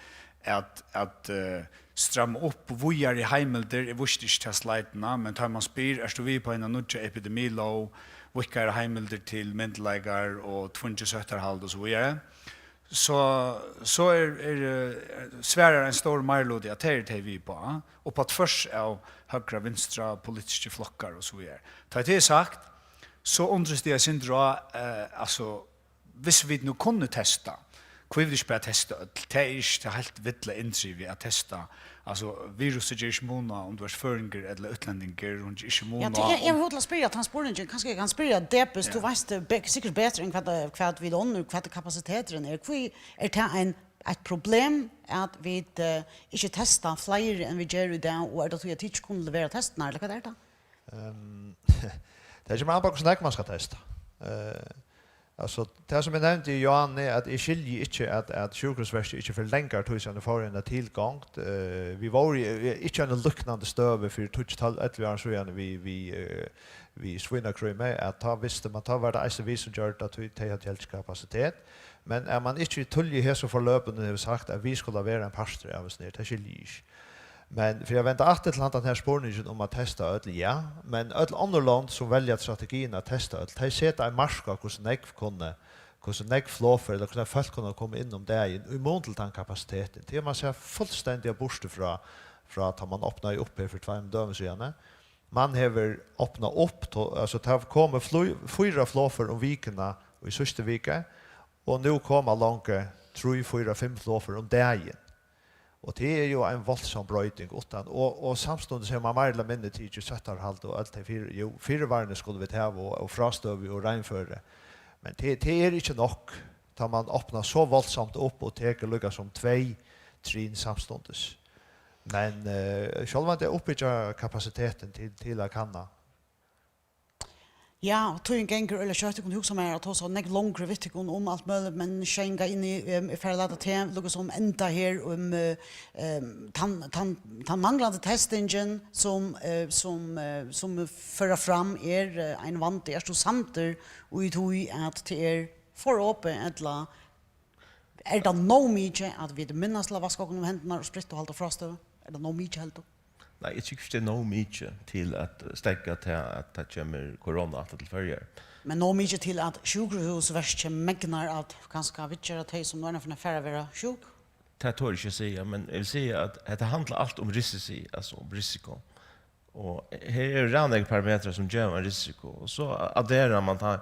at, at, eh, stramma upp víðari heimildir. Eg vísti ikki ta sliduna, men tá man spyr, ert tú við på eina nýggja epidemilóg, víðkari heimildir til myndugleikar og tvungið sóttarhald og so víðari, so, so er, er, eh, svarar ein stór meiriluti, at tað eru tey við uppá, og á tvørs av høgra, vinstra, politiskir flokkar og so víðari. Tá tað er sagt, so undrist eg eitt sindur á, eh, altso, hvis vit nú kunnu testa, hví vil ikki bara testa øll? Tað er ikki tað heilt villa inntrivið at testa. Altso, virusið ger ikki mun á, um tú ert føroyingur ella útlendingur, hon ger ikki mun á. Ja, tað, eg, eg vil spyrja tann spurningin, kanska eg kann spyrja Debes, tú veitst, eh, be-, sikkurt betri enn hvat, eh, hvat vit onnur, hvat kapasiteturin er. Hví er tað ein, eitt problem at vit, eh, ikki testa fleiri enn vit gera í dag, og er tað tí at tit ikki kunnu levera testirnar, ella hvat er tað? Ehm, tað kemur an á, hvussu nógv man skal testa. Eh, Altso, tað sum eg nevndi í áðni, at eg skilji ikki, at, at sjúkrahúsverkið ikki fyri langari tíð síðani fór eina tilgongd. Eh, vit vóru í, í, ikki í eini líknandi støðu fyri tíggju, tólv, ellivu árum síðani við, við, eh, við svínakrími, at tá visti man, tá var tað eisini vit sum gjørdu tað, tí tey høvdu helst kapasitet. Men at man ikki tíðliga í hesum forløpinum hevur sagt, at vit skulu vera ein partur av hesum her, tað skilji eg ikki. Men fyri at venda aftur til handan her spurningin um at testa øll, ja, men øll onnur lond sum velja strategin at testa øll, tey seta ein mark á, hvussu nógv kunnu, hvussu nógv flogfør, ella hvussu nógv fólk kunnu koma inn um dagin, í mun til tann kapasitetin. Tað er man sær fullstendiga burtur frá, frá tá man opnaði upp her fyri tveimum døgum síðani. Man hevur opnað upp, to-, altso, tað komu flý-, fýra flogfør um vikuna í síðstu viku, og nú koma longu trý, fýra, fimm flogfør um dagin. Og tað er jú ein voldsom broyting uttan, og, og samstundis hevur man meir ella minni tikið sóttarhald og alt tað fyri, jú, fyrivarni skulu vit hava, og, og frástøðu og reinføri. Men tað, tað er ikki nokk, tá man opnar so voldsomt upp og tekur líka sum tvey trinn samstundis. Men, eh, sjálvandi at uppbyggja kapasitetin til, til at kanna. Ja, og tíðin gongur øgiliga skjótt. Eg kundi hugsað mær at tosa nógv longri við tykkum um alt møguligt, men skjóta inn í, em, eg fari at lata teg líkasum enda her um, eh, em, tann, tann, tann manglandi testingin sum, eh, sum, eh, sum føra fram er, eh, ein vandi. Ert tú samdur í tí at tað er for opið, ella er tað nóg mikið at vit minnast til at vaska okkum um hendurnar og spritta og halda frástøðu? Er tað nóg mikið, heldur tú? Nei, eg tykist ikki, tað er nóg mikið til at steðga til, at tað kemur korona aftur til Føroyar. Men nóg mikið til, at sjúkrahúsverkið megnar at kanska viðgera tey, sum nú einaferð fara at vera sjúk? Tað tori eg ikki at siga, men eg vil siga, at hetta handlar alt um risiko, altso um risiko. Og her eru ræðuliga nógvir parametrar, sum geva ein risiko. Og so adderar man tá,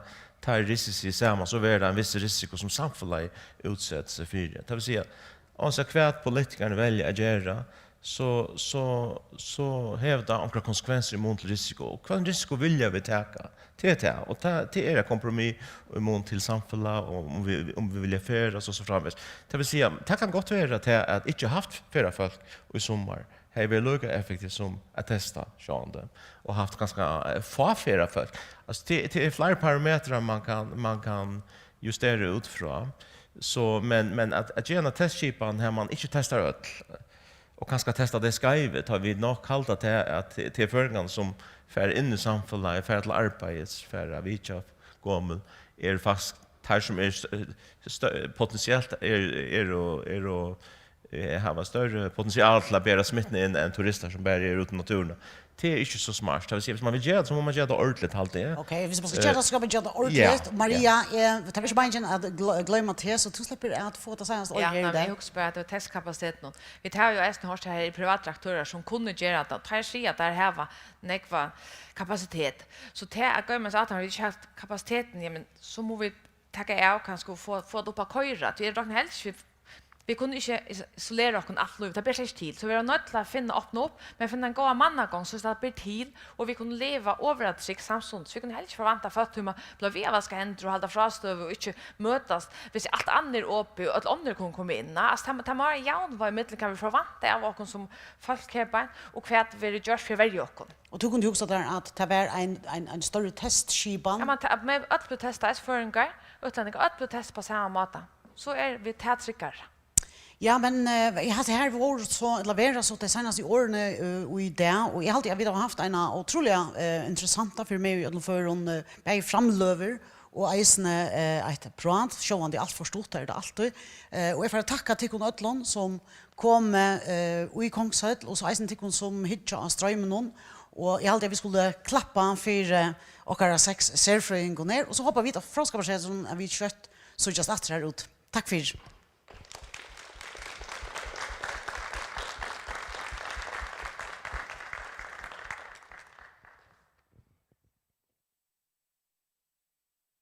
tá risiko saman, so verður tað ein viss risiko, sum samfelagið útsetir seg fyri. Tað vil siga, ánsæð hvat politikararnir velja at gera, so, so, so hevur tað onkrar konsekvensir í mun til risiko. Og hvønn risiko vilja vit taka? Tað er tað. Og tað, tað er eitt kompromiss í mun til samfelag, og um vit, um vit vilja ferðast og so framvegis. Tað vil siga, tað kann gott vera, at tað at ikki havt ferðafólk í summar hevði verið líka effektivt sum at testa, sjálvandi, og havt ganska, eh, fá ferðafólk. Altso, tað, tað eru fleiri parametrar, man kann, man kann justera út frá. So, men, men at, at gera eina testskipan har man ikki testar øll, og kanska testa tey skeivu, tá vit nokk halda til at tað eru føroyingarnir, sum fara inn í samfelagið, fara til arbeiðis, fara at vitja gomul, eru faktiskt teir, sum eru stø-, stø-, potentielt er, eru, eru, eh, hava størri potential til at bera smittuna inn enn turistar, sum bara eru úti í náttúruni. Tað er ikki so smart. Tað vil siga, viss man vil gera tað, so má man gera tað ordentligt, haldi eg. Ok, viss man skal gera tað, so skal man gera tað ordentligt. Ja, Maria, ja. Eh, tað er ikki bangin at gl-, gloyma teg, so tú sleppur at fáa tað seinasta orðið her í dag. Ja, nei, men eg hugsi bara at tað er testkapasitetin. Vit hava jú eisini hoyrt her, privatar aktørar sum kunnu gera tað. Teir siga at teir hava nógva kapasitet. So tað at gloyma seg at vit ikki hava kapasitetin, ja, men so mugu vit taka av kanska og fáa, fáa tað upp at koyra. Tí eg rokni helst ikki, vit kunnu ikki is-, isolera okkum alt lívið. Tað ber seg ikki til. So vit eru noydd til at finna, opna upp, men finna ein góðan mannagongd, so tað ber til, og vit kunnu liva og vera trygg samstundis. Vit kunnu helst ikki forvænta at fólk tíma blíva við at vaska hendur og halda frástøðu og ikki møtast, viss alt annað er opið og øll onnur kunnu koma inn. Altso, tað, tað má vera javnvág millum, hvat vit forvænta av okkum sum fólk her beint, og hvat verður gjørt fyri at verja okkum. Og tú kundi hugsa tær, at tað var ein, ein, ein størri testskipan? Ja, man ta-, men øll blivu testað, eisini føroyingar, útlendingar, øll blivu testað á sama máta. So eru vit tað tryggari. Ja, men, eh, eg helt her vóru so, ella vera so tey seinastu orðini, eh, í dag, og eg haldi, at vit hava havt eina ótrúliga, eh, interessanta, fyri meg í øllum førum, eh, bæði framløgur og eisini, eh, eitt prát, sjálvandi alt for stutt, tað er tað altíð. Eh, og eg fari at takka tykkum øllum, sum komu, eh, í Kongshøll, og so eisini tykkum, sum hyggja á streyminum. Og eg haldi, at vit skulu klappa fyri okkara seks serfrøðingum her, og so hopa vit, at Fróðskaparsetrinum, at vit skjótt síggjast aftur her úti. Takk fyri.